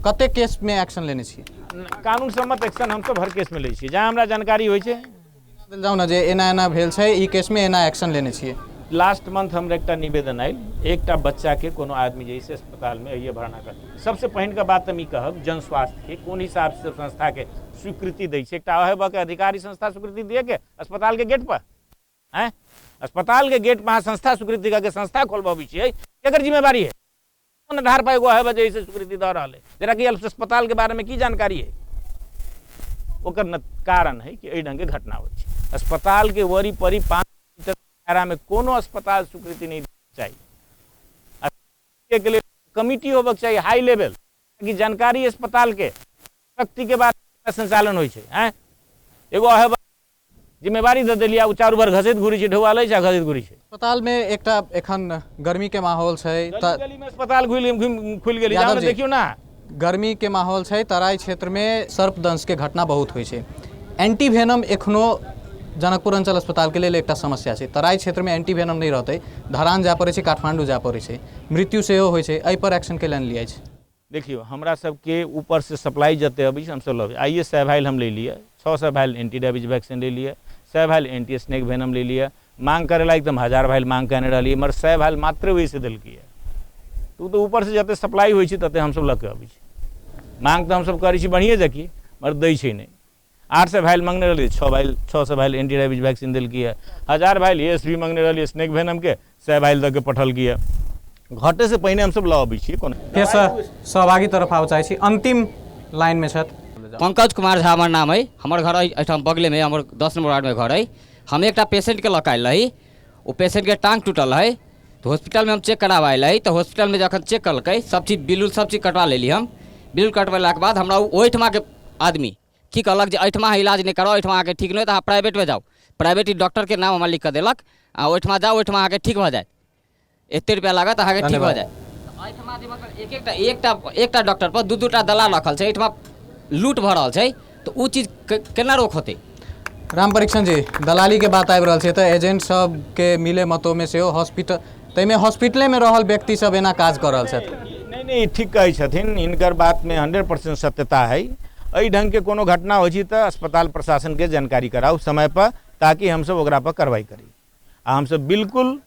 कतेक केसमे एक्शन लेने छी? कानून सम्मत एक्शन हमसब हर केसमे लै छी, जहाँ हमरा जानकारी होइ छै। देल जाउ ने जे एना एना भेल छै, ई केसमे एना एक्शन लेने छियै। लास्ट मंथ हमरा एकटा निवेदन आयल, एकटा बच्चाके कोनो आदमी जे छै अस्पतालमे अइए भरना कर। सबसे पहिनका बात हम ई कहब, जन स्वास्थ्यके कोन हिसाबसँ संस्थाके स्वीकृति दै छै? एकटा अहेबके अधिकारी संस्था स्वीकृति दिएके अस्पतालके गेट पर? आँय, अस्पतालके गेट पर अहाँ संस्था स्वीकृति करके संस्था खोलबबै छियै, एकर जिम्मेवारी है? कोन आधार पर एगो है जे स्वीकृति दऽ रहल है, जरा कि अस्पतालके बारेमे की जानकारी है? ओकर न कारण है कि एहि ढङ्गके घटना होइ छै। अस्पतालके वरी परी 5 मीटर दायरामे कोनो अस्पताल स्वीकृति नहि चाही। के लिए कमिटी होबक चाही हाई लेवल कि जानकारी अस्पतालके शक्तिके बारे संचालन होइ छै। आँय, एगो अहे जिम्मेवारी दऽ देलियै, ओ चारू भर घसैत घुरै छै, ढौआ लै छै आ घसैत घुरै छै। अस्पतालमे एकटा एखन गर्मीके माहौल छै तऽ गली गलीमे अस्पताल घुलि खुलि गेलै। जाउ यादव ने। जी। देखियौ ने। गर्मीके माहौल छै, तराई क्षेत्रमे सर्पदंशके घटना बहुत होइ छै। एंटीवेनम एखनो जनकपुर अंचल अस्पतालके लेल एकटा समस्या छै। तराई क्षेत्रमे एंटीवेनम नहि रहतै, धरान जाय पड़ै छै, काठमांडू जाय पड़ै छै, मृत्यु सेहो होइ छै। एहिपर एक्शन के लियै छै? देखियौ, हमरा सबके ऊपरसँ सप्लाई जते अबै छै, हमसब लबै। आइए 100 भाइल हम ले लियै, 600 भाइल एंटी रेबीज वैक्सीन ले लियै, 100 भाइल एंटी स्नेक वेनम ले लियै। मांग करे लायक तऽ हम 1000 भाइल मांग केने रहलियै, मगर 100 भाइल मात्र ओहिसँ देलकै। तऽ ओ तऽ ऊपरसँ जते सप्लाई होइ छै, तते हमसब लऽ कऽ अबै छी। मांग तऽ हमसब करै छी बढ़िएँ जकी, मगर दै छै नहि। 800 भाइल मांगने रहलियै, 6 भाइल, 600 भाइल एंटी रेबीज वैक्सीन देलकै। 1000 भाइल एस भी मांगने रहलियै स्नेक वेनमके, 100 भाइल दऽ के पठलकै। घटे से पहिने हमसब लऽ अबै छियै। कोनो फेरसँ सहभागी तरफ आबऽ चाहै छी, अन्तिम लाइनमे छथि। पंकज कुमार झा हमर नाम है, हमर घर एहिठाम बगलेमे, हमर 10 नंबर वार्डमे घर है। हम एकटा पेशेंटके लऽ कऽ आयल रही, ओ पेशेंटके टाँग टूटल है, तऽ हॉस्पिटलमे हम चेक कराबऽ आयल रही। तऽ हॉस्पिटलमे जखन चेक केलकै सब चीज, बिल उल सब चीज कटवा लेली हम। बिल कटवेलाके बाद हमरा ओहिठमाके आदमी की कहलक जे एहिठमा अहाँ इलाज नहि कराउ, एहिठमा अहाँके ठीक नहि होत, अहाँ प्राइवेटमे जाउ। प्राइवेट डॉक्टरके नाम हमरा लिखि कऽ देलक, आ ओहिठमा जाउ, ओहिठमा अहाँके ठीक भऽ जायत, एते रुपया लागत, अहाँके ठीक भऽ जायत। एहिठमा जे मतलब एक एकटा एकटा एकटा डॉक्टर पर 2-2 टा दलाल रखल छै, एहिठमा लूट भऽ रहल छै, तऽ ओ चीज केना रोक होतै? राम परीक्षण जी, दलालीके बात आबि रहल छै तऽ एजेंट सबके मिले मतोमे सेहो हॉस्पिटल, ताहिमे हॉस्पिटलेमे रहल व्यक्ति सब एना काज कऽ रहल छथि। नहि नहि, ठीक कहै छथिन, हिनकर बातमे 100% सत्यता है। एहि ढङ्गके कोनो घटना होइ छै तऽ अस्पताल प्रशासनके जानकारी कराउ समयपर, ताकि हमसब ओकरा पर कार्रवाई करी। आ हमसब बिल्कुल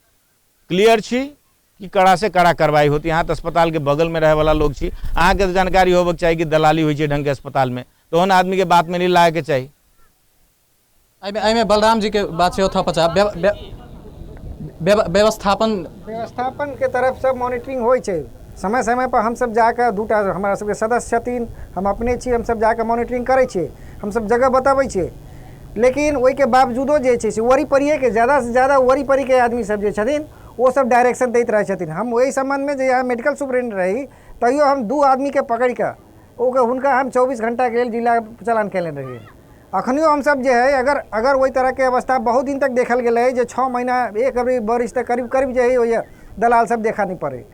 क्लियर छी कि कड़ा से कड़ा कार्रवाई होती। अहाँ तऽ अस्पतालके बगलमे रहैवला लोक छी, अहाँके तऽ जानकारी होबऽके चाही कि दलाली होइ छै ढङ्गके अस्पतालमे, तऽ ओहन आदमीके बातमे नहि लागैके चाही। एहिमे बलराम जी के बात सेहो थपऽ चाहब। व्यवस्थापन व्यवस्थापनके तरफसँ मॉनिटरिंग होइ छै समय समय पर। हमसब जाकऽ 2टा हमरा सबके सदस्य छथिन, हम अपने छी, हमसब जाकऽ मॉनिटरिंग करै छियै, हमसब जगह बतबै छियै। लेकिन ओहिके बावजूदो जे छै से वरी परिएके ज़्यादासँ ज़्यादा वरी परिके आदमी सब जे छथिन ओ सब डायरेक्शन दैत रहै छथिन। हम ओहि सम्बन्धमे जे यहाँ मेडिकल सुपरिटेंडेंट रही तैयो हम 2 आदमीके पकड़िकऽ ओकर हुनका हम 24 घंटाके लेल जिला चलान कयने रहियै। अखनियो हमसब जे है अगर अगर ओहि तरहके अवस्था बहुत दिन तक देखल गेलै जे 6 महीना एक बरिस तक करीब करीब जे है ओहि दलाल सब देखा नहीं पड़े।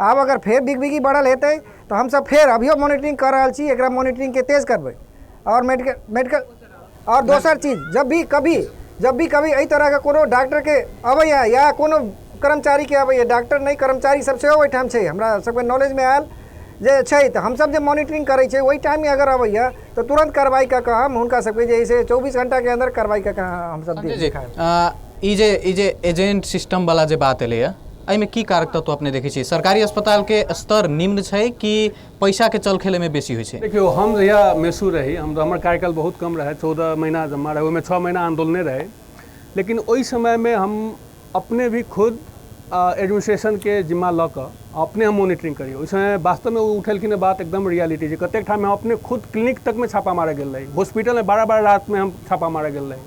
आब अगर फेर बिगबिगी बढ़ल हेतै तऽ हमसब फेर अभियो मॉनिटरिंग कर रहल छी, एकरा मॉनिटरिंगके तेज करबै। और मेडिकल मेडिकल और दोसर चीज, जब भी कभी एहि तरहके कोनो डॉक्टरके अबैया या कोनो कर्मचारीके अबैया, डॉक्टर नहि कर्मचारी सब सेहो ओहिठाम छै, हमरा सबके नॉलेजमे आयल जे छै, तऽ हमसब जे मॉनिटरिंग करै छियै ओहि टाइममे अगर अबैया तऽ तुरन्त कार्रवाई कऽ कऽ हम हुनका सबके जे है से 24 घंटाके अन्दर कार्रवाई कऽ कऽ हमसब जी। ई जे एजेंट सिस्टम वाला जे बात एलैया, एहिमे की कारक तत्व अपने देखै छियै? सरकारी अस्पतालके स्तर निम्न छै कि पैसाके चल खेलैमे बेसी होइ छै? देखियौ, हम जहिया मेसू रही, हम हमर कार्यकाल बहुत कम रहै, 14 महीना जमा रहै, ओहिमे 6 महीना आन्दोलने रहै। लेकिन ओहि समयमे हम अपने भी खुद एडमिनिस्ट्रेशनके जिम्मा लऽ कऽ अपने हम मॉनिटरिंग करियै। ओहि समय वास्तवमे ओ उठेलखिन बात एकदम रियलिटी जे कतेक ठाम हम अपने खुद क्लिनिक तकमे छापा मारऽ गेल रही, हॉस्पिटलमे 12-12 रातिमे हम छापा मारऽ गेल रही।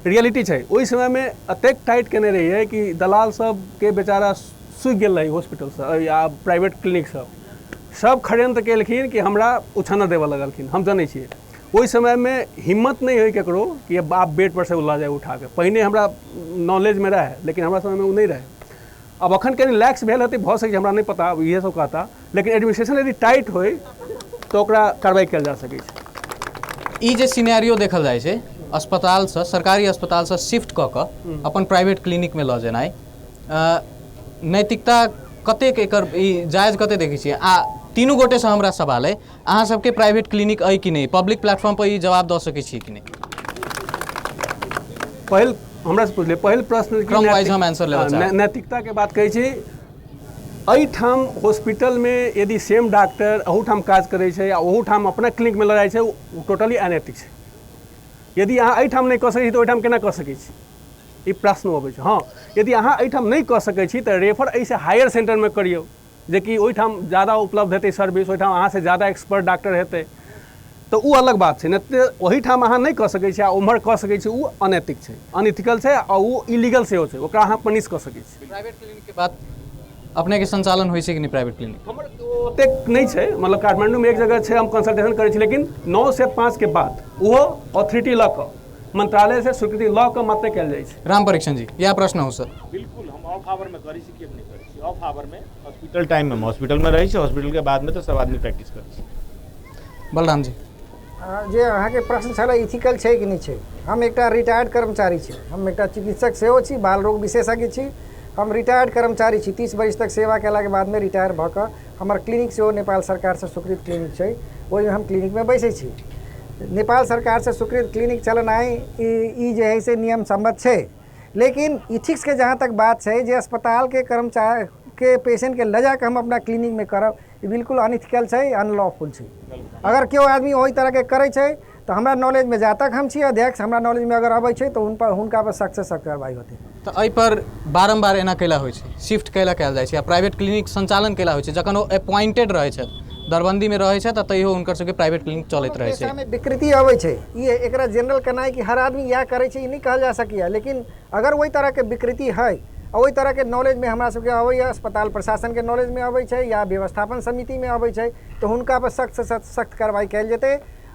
रियलिटी छै ओहि समयमे एतेक टाइट केने रहियै कि दलाल सबके बेचारा सूखि गेल रहै हॉस्पिटलसँ या प्राइवेट क्लिनिक सब, सब खड़ेंत केलखिन कि हमरा उछाना देबऽ लगलखिन। हम जनै छियै ओहि समयमे हिम्मत नहि होइ ककरो कि आप बेड पर से लऽ जाए उठाके। पहिने हमरा नॉलेजमे रहै, लेकिन हमरा समयमे ओ नहि रहै। अब अखन कनि लैक्स भेल हेतै, भऽ सकै छै, हमरा नहि पता, इएह सब कहता। लेकिन एडमिनिस्ट्रेशन यदि टाइट होइ तऽ ओकरा कार्रवाई कयल जा सकै छै। ई जे सिनेरियो देखल जाइ छै, अस्पतालसँ सरकारी अस्पतालसँ शिफ्ट कऽ कऽ अपन प्राइवेट क्लिनिकमे लऽ जेनाइ, नैतिकता कतेक एकर ई जायज कतेक देखै छियै? आ तीनू गोटेसँ हमरा सवाल अइ, अहाँ सबके प्राइवेट क्लिनिक अइ कि नहि? पब्लिक प्लेटफॉर्म पर ई जवाब दऽ सकै छियै कि नहि? पहिल हमरा से पुछलियै, पहिल प्रश्न क्रम वाइज हम आंसर लेबऽ चाहब। नैतिकताके बात कहै छी, एहिठाम हॉस्पिटलमे यदि सेम डॉक्टर अहूठाम काज करै छै आ ओहूठाम अपना क्लिनिकमे लऽ जाइ छै, ओ टोटली अनैतिक छै। यदि अहाँ एहिठाम नहि कऽ सकै छी तऽ ओहिठाम केना कऽ सकै छी? ई प्रश्न अबै छै। हँ, यदि अहाँ एहिठाम नहि कऽ सकै छी तऽ रेफर एहिसँ हायर सेंटरमे करियौ, जेकि ओहिठाम ज़्यादा उपलब्ध हेतै सर्विस, ओहिठाम अहाँसँ ज़्यादा एक्सपर्ट डॉक्टर हेतै, तऽ ओ अलग बात छै। नहि तऽ ओहिठाम अहाँ नहि कऽ सकै छी आ ओम्हर कऽ सकै छी, ओ अनैतिक छै, अनइथिकल छै आ ओ इलीगल सेहो छै, ओकरा अहाँ पनिश कऽ सकै छी। प्राइवेट क्लिनिकके बात अपनेके संचालन होइ छै कि नहि प्राइवेट क्लिनिक? हमर ओतेक नहि छै, मतलब काठमांडूमे एक जगह छै, हम कंसल्टेशन करै छी, लेकिन 9 से 5 के बाद ओहो ऑथोरिटी लऽ कऽ, मंत्रालय से स्वीकृति लऽ कऽ मात्र कयल जाइ छै। राम परीक्षण जी, इएह प्रश्न हो सर। बिल्कुल, हम ऑफ our में करै छी कि नहि करै छी? ऑफ our में हॉस्पिटल टाइम में हॉस्पिटल में रहै छी, हॉस्पिटल के बाद में तऽ सब आदमी प्रैक्टिस करै छी। बलराम जी, जे अहाँके प्रश्न छलै इथिकल छै कि नहि छै, हम एकटा रिटायर्ड कर्मचारी छी, हम एकटा चिकित्सक सेहो छी, बाल रोग विशेषज्ञ छी, हम रिटायर्ड कर्मचारी छी। 30 बरिस तक सेवा कयलाके बादमे रिटायर भऽ कऽ हमर क्लिनिक सेहो नेपाल सरकारसँ स्वीकृत क्लिनिक छै, ओहिमे हम क्लिनिकमे बैसै छी। नेपाल सरकारसँ स्वीकृत क्लिनिक चलेनाइ ई जे है से नियम सम्मत छै। लेकिन इथिक्सके जहाँ तक बात छै जे अस्पतालके कर्मचारी के पेशेंटके लऽ जाकऽ हम अपना क्लिनिकमे करब, ई बिल्कुल अनइथिकल छै, अनलॉफुल छै। अगर केओ आदमी ओहि तरहके करै छै तऽ हमरा नॉलेजमे, जा तक हम छी अध्यक्ष, हमरा नॉलेजमे अगर अबै छै तऽ हुनका पर सख्त से सख्त कार्रवाई होतै। तऽ एहिपर बारम्बार एना कैला होइ छै, शिफ्ट कैला कयल जाइ छै आ प्राइवेट क्लिनिक संचालन कैला होइ छै, जखन ओ अपॉइंटेड रहै छथि, दरबन्दीमे रहै छथि आ तैयो हुनकर सबके प्राइवेट क्लिनिक चलैत रहै छै। पेशामे विकृति अबै छै, ई एकरा जनरल केनाइ कि हर आदमी इएह करै छै ई नहि कहल जा सकैए, लेकिन अगर ओहि तरहके विकृति है आ ओहि तरहके नॉलेजमे हमरा सबके अबैए, अस्पताल प्रशासनके नॉलेजमे अबै छै या व्यवस्थापन समितिमे अबै छै, तऽ हुनका पर सख्त से सख्त कार्रवाई कयल जेतै।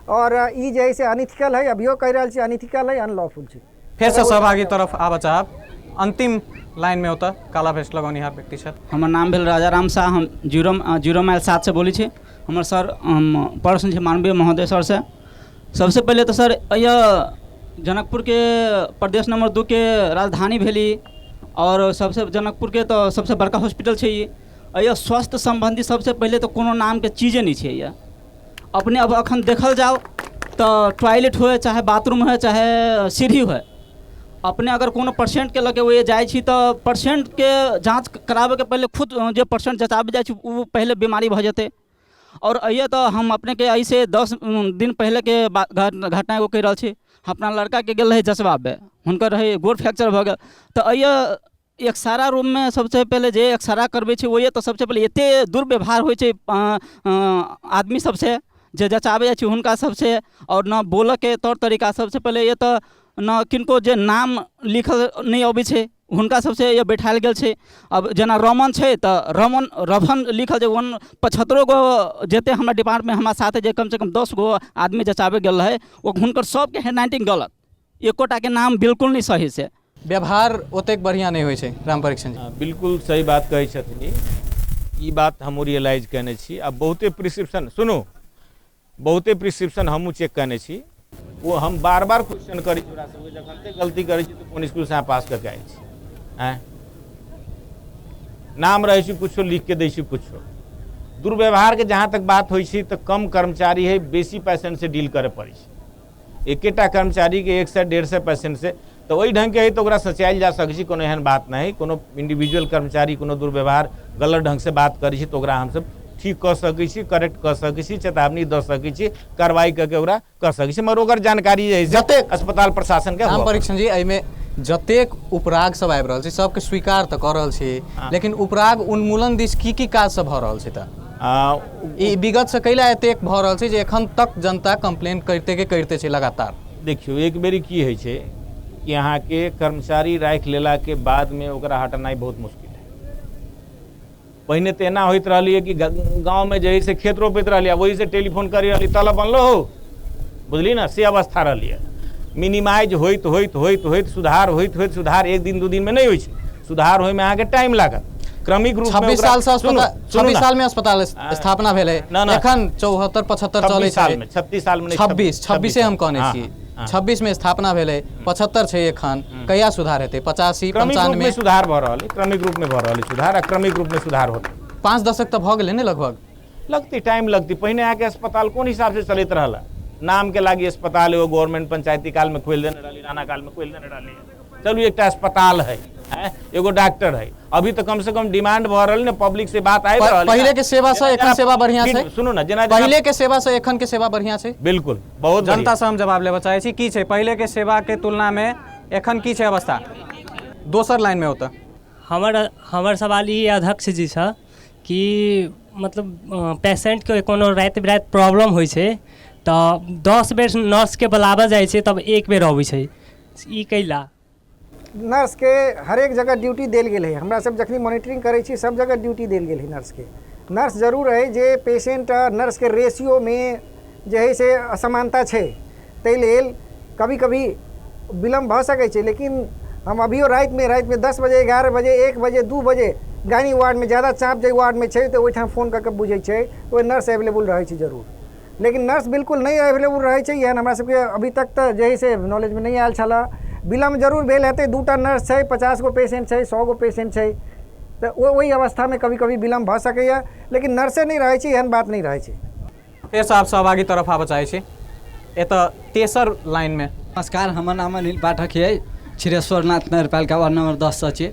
और ई जे है से अनइथिकल है, अभियो कहि रहल छी अनइथिकल है, अनलॉफुल छै। फेरसँ सहभागी तरफ आबऽ चाहब, अंतिम लाइनमे ओतऽ काला भेस्ट लगौनिहार व्यक्ति छथि। हमर नाम भेल राजा राम शाह, हम जीरो माइल 7 से बोलै छी। हमर सर हम प्रश्न छै मानवीय महोदय सरसँ। सबसे पहिले तऽ सर यह जनकपुरके प्रदेश नंबर 2 के राजधानी भेली और सबसे जनकपुरके तऽ सबसे बड़का हॉस्पिटल छै ई। यह स्वास्थ्य सम्बन्धी सबसे पहिले तऽ कोनो नामके चीजे नहि छै। यह अपने अब अखन देखल जाओ तऽ टॉयलेट होए चाहे बाथरूम होए चाहे सीढ़ी होए, अपने अगर कोनो पेशेंटके लऽ के ओहि जाइ छी तऽ पेशेंटके जाँच कराबैके पहिले खुद जे पेशेंट जँचाबै जाइ छै ओ पहिले बीमारी भऽ जेतै। और अइए तऽ हम अपनेके एहिसँ 10 दिन पहिलेके घटना एगो कहि रहल छी। अपना लड़काके गेल रहै जँचबाबै, हुनकर रहै गोड़ फ्रैक्चर भऽ गेल, तऽ अइए एक्सरा रूममे सबसँ पहिले जे एक्सरा करबै छै ओहिए तऽ सबसँ पहिले एतेक दुर्व्यवहार होइ छै आदमी सबसँ जे जँचाबै जाइ छै हुनका सबसँ, आओर ने बोलऽके तौर तरीका सबसँ पहिले एतऽ ने किनको जे नाम लिखल नहि अबै छै हुनका सबसँ ये बैठायल गेल छै। अब जेना रमन छै तऽ रमन रफन लिखल छै, वन 75 गो जते हमरा डिपार्टमेंट हमरा साथे जे कमसँ कम 10 गो आदमी जँचाबै गेल रहै, ओ हुनकर सबके हैंड राइटिंग गलत, एकोटाके नाम बिल्कुल नहि सही से। व्यवहार ओतेक बढ़िआँ नहि होइ छै। राम परीक्षण जी बिल्कुल सही बात कहै छथिन, ई बात हमहूँ रियलाइज कयने छी। आ बहुते प्रिस्क्रिप्शन सुनू, बहुते प्रिस्क्रिप्शन हमहूँ चेक कयने छी, ओ हम बार बार क्वेश्चन करै छी ओकरा सबके, जखन ते गलती करै छी तऽ कोन स्कूलसँ अहाँ पास कऽ के आयल छी, आँय नाम रहै छै कुछो लिख के दै छै कुछो। दुर्व्यवहारके जहाँ तक बात होइ छै तऽ कम कर्मचारी है, बेसी पेशेंटसँ डील करय पड़ै छै। एकेटा कर्मचारीके 100 150 पेशेंटसँ तऽ ओहि ढङ्गके है तऽ ओकरा सचायल जा सकै छै, कोनो एहन बात नहि। कोनो इंडिविजुअल कर्मचारी कोनो दुर्व्यवहार गलत ढङ्गसँ बात करै छै तऽ ओकरा हमसब ठीक कऽ सकै छी, करेक्ट कऽ सकै छी, चेतावनी दऽ सकै छी, कार्रवाई कऽ के ओकरा कऽ सकै छी, मगर ओकर जानकारी जे है से जतेक अस्पताल प्रशासन के राम हुअ परीक्षण जी, एहिमे जतेक उपराग सब आबि रहल छै सबके स्वीकार तऽ कऽ रहल छी, लेकिन उपराग उन्मूलन दिस की की काज सब भऽ रहल छै? तऽ ई विगत से कैला एतेक भऽ रहल छै जे एखन तक जनता कंप्लेन करिते के करिते छै लगातार? देखियौ, एक बेरी की होइ छै कि अहाँके कर्मचारी राखि लेलाके बादमे ओकरा हटेनाइ बहुत मुश्किल है। पहिने तऽ एना होइत रहलियै कि गाँवमे जे है से खेत रोपैत रहलियै, ओहिसँ टेलीफोन करी रहली तल बनलो हो, बुझली ने, से अवस्था रहलियै। मिनिमाइज होइत होइत होइत होइत सुधार होइत होइत सुधार एक दिन दू दिनमे नहि होइ छै, सुधार होइमे अहाँके टाइम लागत। क्रमिक रूप 26 साल से 26 साल में अस्पताल स्थापना भेलै, एखन 74 75 चलै छै। 36 साल में 26 हम कहने छी, 26 में स्थापना भेलै, 75 छै एखन, कहिया सुधार हेतै? 85 95 में सुधार भऽ रहल है, क्रमिक रूप में भऽ रहल है सुधार, आ क्रमिक रूप में सुधार होतै। 5 दशक तऽ भऽ गेलै ने लगभग। लगतै, टाइम लगतै। पहिने अहाँके अस्पताल कोन हिसाब से चलैत रहल? नाम के लागी अस्पताल एगो गवर्नमेंट पंचायती काल में खोलि देने रहली, राणा काल में खोलि देने रहली, चलू एकटा अस्पताल है, एगो डॉक्टर है। अभी तो कम से कम डिमांड भऽ रहल ने, पब्लिक से बात आबि रहल। पहिले के सेवा से एखन सेवा बढ़िया छै? सुनू ना, जेना पहिले के सेवा से एखन के सेवा बढ़िया छै? बिल्कुल, बहुत जनता से हम जवाब लेबऽ चाहै छी, की छै पहिले के सेवा के तुलना में एखन की छै अवस्था? दोसर लाइन में होता। हमर सवाल ई अध्यक्ष जी से कि मतलब पेशेंटके कोनो राति बिराति प्रॉब्लम होइ छै तऽ 10 बेर नर्सके बुलाबऽ जाइ छै तब 1 बेर अबै छै, ई कैला? नर्सके हरेक जगह ड्यूटी देल गेल है, हमरा सब जखनी मॉनिटरिंग करै छी सब जगह ड्यूटी देल गेल है नर्सके। नर्स जरूर है जे पेशेंट आ नर्सके रेशियोमे जे है से असमानता छै, ताहि लेल कभी कभी विलम्ब भऽ सकै छै, लेकिन हम अभियो रातिमे 10 बजे 11 बजे 1 बजे 2 बजे गायनी वार्डमे ज़्यादा चाप जे वार्डमे छै तऽ ओहिठाम फोन कऽ के बुझै छै, ओहि नर्स एवेलेबल रहै छै जरूर, लेकिन नर्स बिल्कुल नहि एवेलेबल रहै छै, एहन हमरा सबके अभी तक तऽ जे है से नॉलेजमे नहि आयल छलए। विलम्ब जरूर भेल हेतै, 2टा नर्स छै, 50 गो पेशेंट छै, 100 गो पेशेंट छै, तऽ ओहि अवस्थामे कभी कभी विलम्ब भऽ सकैए, लेकिन नर्से नहि रहै छै एहन बात नहि रहै छै। फेरसँ आप सहभागी तरफ आबऽ चाहै छी, एतऽ तेसर लाइनमे। नमस्कार, हमर नाम अनिल पाठक ये, क्षीरेश्वरनाथ नगरपालिका वार्ड नंबर 10 से छी।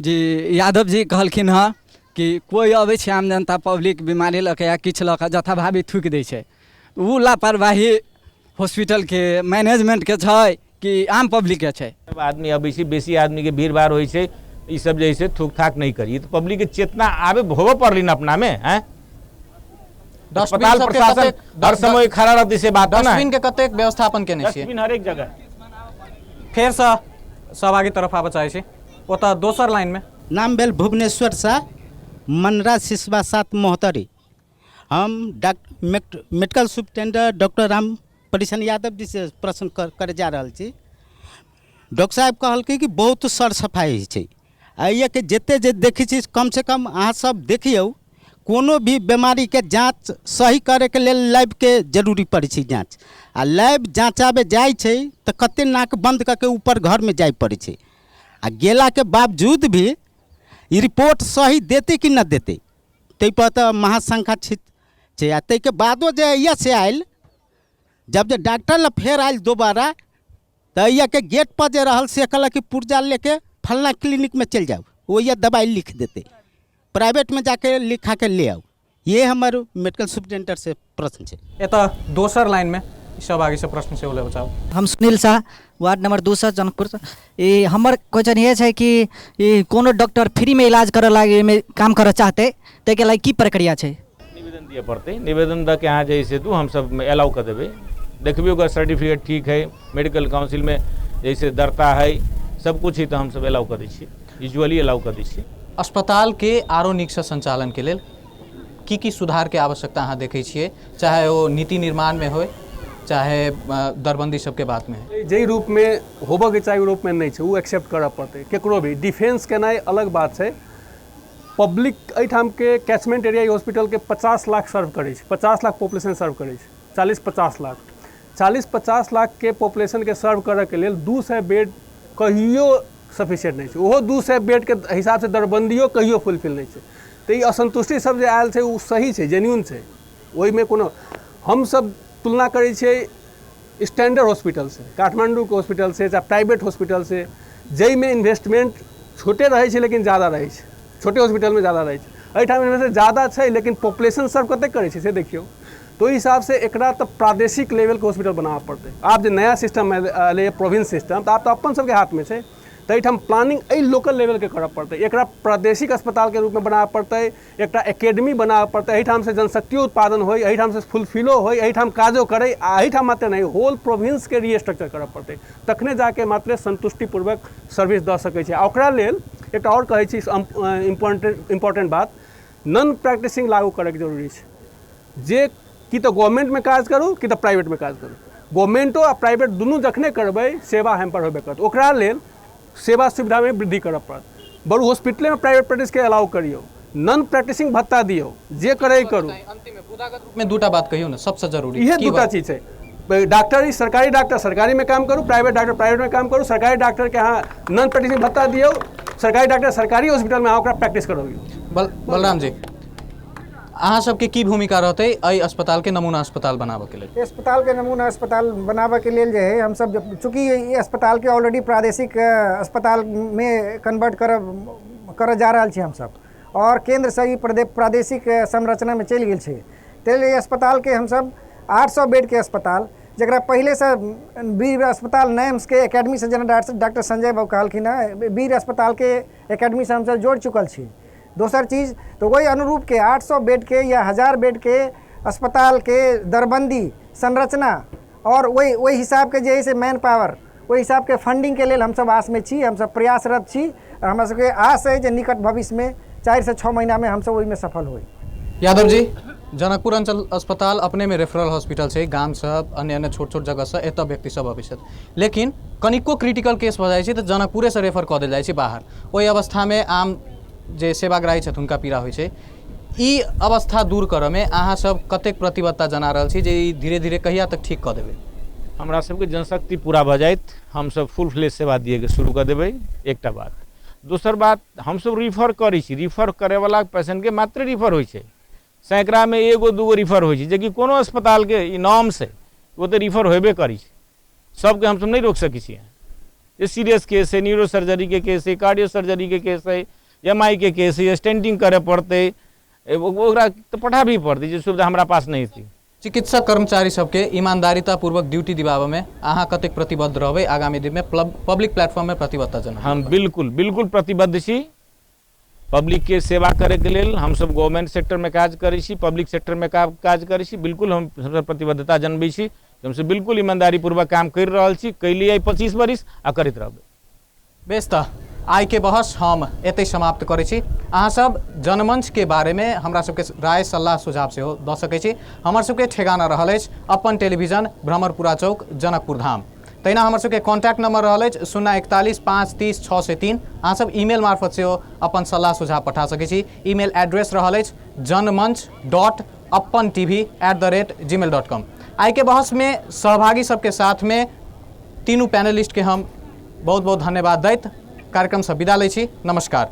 जी यादव जी कहलखिन हँ कि कोइ अबै छै आम जनता पब्लिक बीमारी लऽ के या किछु लऽ के जथाभावी थूकि दै छै, ओ लापरवाही हॉस्पिटलके मैनेजमेंटके छै कि आम पब्लिकके छै। सब आदमी अबै छै, बेसी आदमीके भीड़ भाड़ होइ छै, ई सब जे है से थूक थाक नहीं करी। तऽ पब्लिक के चेतना आबे होबऽ पड़ली न अपना में, हैं? डस्टबिन अस्पताल सबके प्रशासन हर समय खड़ा रहती से बात ना है। डस्टबिन के कतेक व्यवस्थापन केने छियै? डस्टबिन हरेक जगह। फेरसँ सहभागी तरफ आबऽ चाहै छी, ओतऽ दोसर लाइनमे। नाम भेल भुवनेश्वर शाह, मनरा सिसवा 7 मोहतरी। हम medical superintendent doctor Ram Parisan Yadav ji से प्रश्न करे जा रहल छी। डॉक्टर साहब कहलकै कि बहुत सर सफाइ होइ छै, आ एहिके जते जे देखै छी कम से कम अहाँ सब देखियौ, कोनो भी बीमारीके जाँच सही करैके लेल लैबके जरूरी पड़ै छै जाँच, आ लैब जाँचाबे जाइ छै तऽ कते नाक बन्द कऽ के ऊपर घरमे जाइ पड़ै छै, आ गेलाके बावजूद भी ई रिपोर्ट सही देतै कि नहि देतै ताहिपर तऽ महाशंका छै। आ ताहिके बादो जे एहिया से आयल, जब जे डॉक्टर लग फेर आयल दोबारा, तऽ एहिया के गेट पर जे रहल से कहलक कि पुर्जा लेके फलना क्लिनिकमे चलि जाउ, ओहिया दवाइ लिख देतै, प्राइवेटमे जाके लिखा के ले आउ। ये हमर मेडिकल सुपरिटेंडेंट से प्रश्न छै। एतऽ दोसर लाइनमे सहभागी से प्रश्न सेहो लेबऽ चाहब। हम सुनील शाह, वार्ड नंबर 2 से जनकपुर से। ई हमर क्वेश्चन ये छै कि ई कोनो डॉक्टर फ्रीमे इलाज करऽ लागी एहिमे काम करऽ चाहतै ताहिके लागि की प्रक्रिया छै? निवेदन दिअ पड़तै, निवेदन दऽ के अहाँ जे से दू हमसब अलाउ कऽ देबै। देखबियौ ओकर सर्टिफिकेट ठीक है, मेडिकल काउंसिलमे जैसे दर्ता है, सब कुछ है, तऽ हमसब अलाउ कऽ दै छियै, यूजुअली अलाउ कऽ दै छियै। अस्पतालके आरो नीकसँ सञ्चालनके लेल की की सुधारके आवश्यकता अहाँ देखै छियै, चाहे ओ नीति निर्माणमे होइ चाहे दरबंदी सबके बातमे होइ? जाहि रूपमे होबऽके चाही ओहि रूपमे नहि छै, ओ एक्सेप्ट करऽ पड़तै। केकरो भी डिफेंस केनाइ अलग बात छै। पब्लिक एहिठामके कैचमेंट एरिया हॉस्पिटलके 50 लाख सर्व करै छै, 50 लाख पॉपुलेशन सर्व करै छै, 40-50 लाख, 40-50 लाखके पॉपुलेशनके सर्व करऽके लेल 200 बेड कहियो सफिशिएंट नहि छै। ओहो 200 बेडके हिसाबसँ दरबंदियो कहियो फुलफिल नहि छै। तऽ ई असन्तुष्टि सब जे आयल छै ओ सही छै, जेन्यून छै, ओहिमे कोनो हमसब तुलना करै छियै स्टैंडर्ड हॉस्पिटलसँ, काठमाण्डूके हॉस्पिटलसँ चाहे प्राइवेट हॉस्पिटलसँ, जाहिमे इन्वेस्टमेंट छोटे रहै छै लेकिन ज्यादा रहै छै, छोटे हॉस्पिटलमे ज्यादा रहै छै। एहिठाम इन्वेस्टमेंट ज्यादा छै लेकिन पॉपुलेशन सर्व कतेक करै छै से देखियौ। तऽ ओहि हिसाबसँ एकरा तऽ प्रादेशिक लेवलके हॉस्पिटल बनाबऽ पड़तै। आब जे नया सिस्टम एलैए प्रोविंस सिस्टम, तऽ आब तऽ अपन सबके हाथमे छै, तऽ एहिठाम प्लानिंग एहि लोकल लेवलके करऽ पड़तै। एकरा प्रादेशिक अस्पतालके रूपमे बनाबऽ पड़तै, एकटा एकेडमी बनाबऽ पड़तै, एहिठामसँ जनशक्तियो उत्पादन होइ, एहिठामसँ फुलफिलो होइ, एहिठाम काजो करै, आ एहिठाम मात्र नहि होल प्रोविंसके रीस्ट्रक्चर करऽ पड़तै, तखने जाके मात्र सन्तुष्टिपूर्वक सर्विस दऽ सकै छै। आ ओकरा लेल एकटा आओर कहै छी इम्पोर्टेंट बात, नॉन प्रैक्टिसिंग लागू करैके जरूरी छै। जे कि तऽ गवर्नमेंटमे काज करू कि तऽ प्राइवेटमे काज करू, गवर्नमेंटो आ प्राइवेट दुनू जखने करबै सेवा हैम्पर होबे करत। ओकरा लेल सेवा सुविधामे वृद्धि करऽ पड़त। बरू हॉस्पिटलेमे प्राइवेट प्रैक्टिसके अलाउ करियौ, नॉन प्रैक्टिसिंग भत्ता दियौ, जे करै करू। मे दूटा बात कहियौ ने सबसँ जरूरी इहे की दूटा बात? चीज छै। डॉक्टर सरकारी डॉक्टर सरकारीमे काम करू, प्राइवेट डॉक्टर प्राइवेटमे काम करू। सरकारी डॉक्टरके अहाँ नॉन प्रैक्टिसिंग भत्ता दियौ, सरकारी डॉक्टर सरकारी हॉस्पिटलमे अहाँ ओकरा प्रैक्टिस करबियौ। बलराम जी, अहाँ सबके की भूमिका रहतै एहि अस्पतालके नमूना अस्पताल बनाबऽके लेल? अस्पतालके नमूना अस्पताल बनाबऽके लेल जे है हमसब चूँकि ई अस्पतालके ऑलरेडी प्रादेशिक अस्पतालमे कन्वर्ट करऽ जा रहल छी हमसब, और केन्द्रसँ ई प्रादेशिक संरचनामे चलि गेल छै, ताहि लेल ई अस्पतालके हमसब 800 बेडके अस्पताल, जकरा पहिलेसँ वीर अस्पताल नैम्सके एकेडमीसँ जेना डॉक्टर संजय बाबू कहलखिन हँ, वीर अस्पतालके एकेडमीसँ हमसब जोड़ि चुकल छी। दोसर चीज तऽ ओहि अनुरूपके 800 बेडके या 1000 बेडके अस्पतालके दरबंदी संरचना और ओहि हिसाबके जे है से मैन पावर, ओहि हिसाबके फंडिंगके लेल हमसब आसमे छी, हमसब प्रयासरत छी, और हमरा सबके आस है जे निकट भविष्यमे 4 से 6 महीनामे हमसब ओहिमे सफल होइ। यादव जी, जनकपुर अंचल अस्पताल अपने में रेफरल हॉस्पिटल छै, गाम सब अन्य अन्य छोट छोट जगह से एतऽ व्यक्ति सब अबै छथि, लेकिन कनिको क्रिटिकल केस भऽ जाइ छै तऽ जनकपुरे से रेफर कऽ देल जाइ छै बाहर। ओहि अवस्थामे आम जे सेवाग्राही छथि हुनका पीड़ा होइ छै। ई अवस्था दूर करऽमे अहाँ सब कतेक प्रतिबद्धता जना रहल छी जे ई धीरे धीरे कहिया तक ठीक कऽ देबै? हमरा सबके जनशक्ति पूरा भऽ जाइत हमसब फुल फ्लेज सेवा दिएके शुरू कऽ देबै, एकटा बात। दोसर बात, हमसब रिफर करै छी, रिफर करैवला पेशेंटके मात्र रिफर होइ छै, सैकड़ामे एगो दूगो रिफर होइ छै, जेकि कोनो अस्पतालके ई नाम से ओ तऽ रिफर होबे करै छै, सबके हमसब नहि रोकि सकै छियै। जे सीरियस केस है, न्यूरो सर्जरी के केस है, कार्डियो सर्जरी के केस है, एम आई के केस है, स्टेंटिंग करे पड़तै, ओकरा तऽ पठाबही पड़तै, जे सुविधा हमरा पास नहि थी। चिकित्सक कर्मचारी सबके ईमानदारितापूर्वक ड्यूटी दिबाबऽमे अहाँ कतेक प्रतिबद्ध रहबै आगामी दिनमे, पब्लिक प्लेटफॉर्ममे प्रतिबद्धता जना? हम बिल्कुल बिल्कुल प्रतिबद्ध छी पब्लिकके सेवा करैके लेल। हमसब गवर्नमेंट सेक्टरमे काज करै छी, पब्लिक सेक्टरमे काज करै छी। बिल्कुल हम हमसब प्रतिबद्धता जनबै छी। हमसब बिल्कुल ईमानदारीपूर्वक काम करि रहल छी, कैलियै 25 बरिस आ करैत रहबै। बेस, तऽ आइके बहस हम एतै समाप्त करै छी। अहाँसब जनमञ्चके बारेमे हमरा सबके राय सल्लाह सुझाव सेहो दऽ सकै छी। हमर सबके ठेगाना रहल अछि अपन टेलीविजन, भ्रमरपुरा चौक, जनकपुर धाम। तहिना हमर सबके कॉन्टैक्ट नंबर रहल अछि 041 530 603। अहाँसब ईमेल मार्फत सेहो अपन सल्लाह सुझाव पठा सकै छी। ईमेल एड्रेस रहल अछि janmanch.apantv@gmail.com। आइके बहसमे सहभागी सबके साथमे तीनू पैनलिस्टके हम बहुत बहुत धन्यवाद दैत कार्यक्रमसँ विदा लै छी। नमस्कार।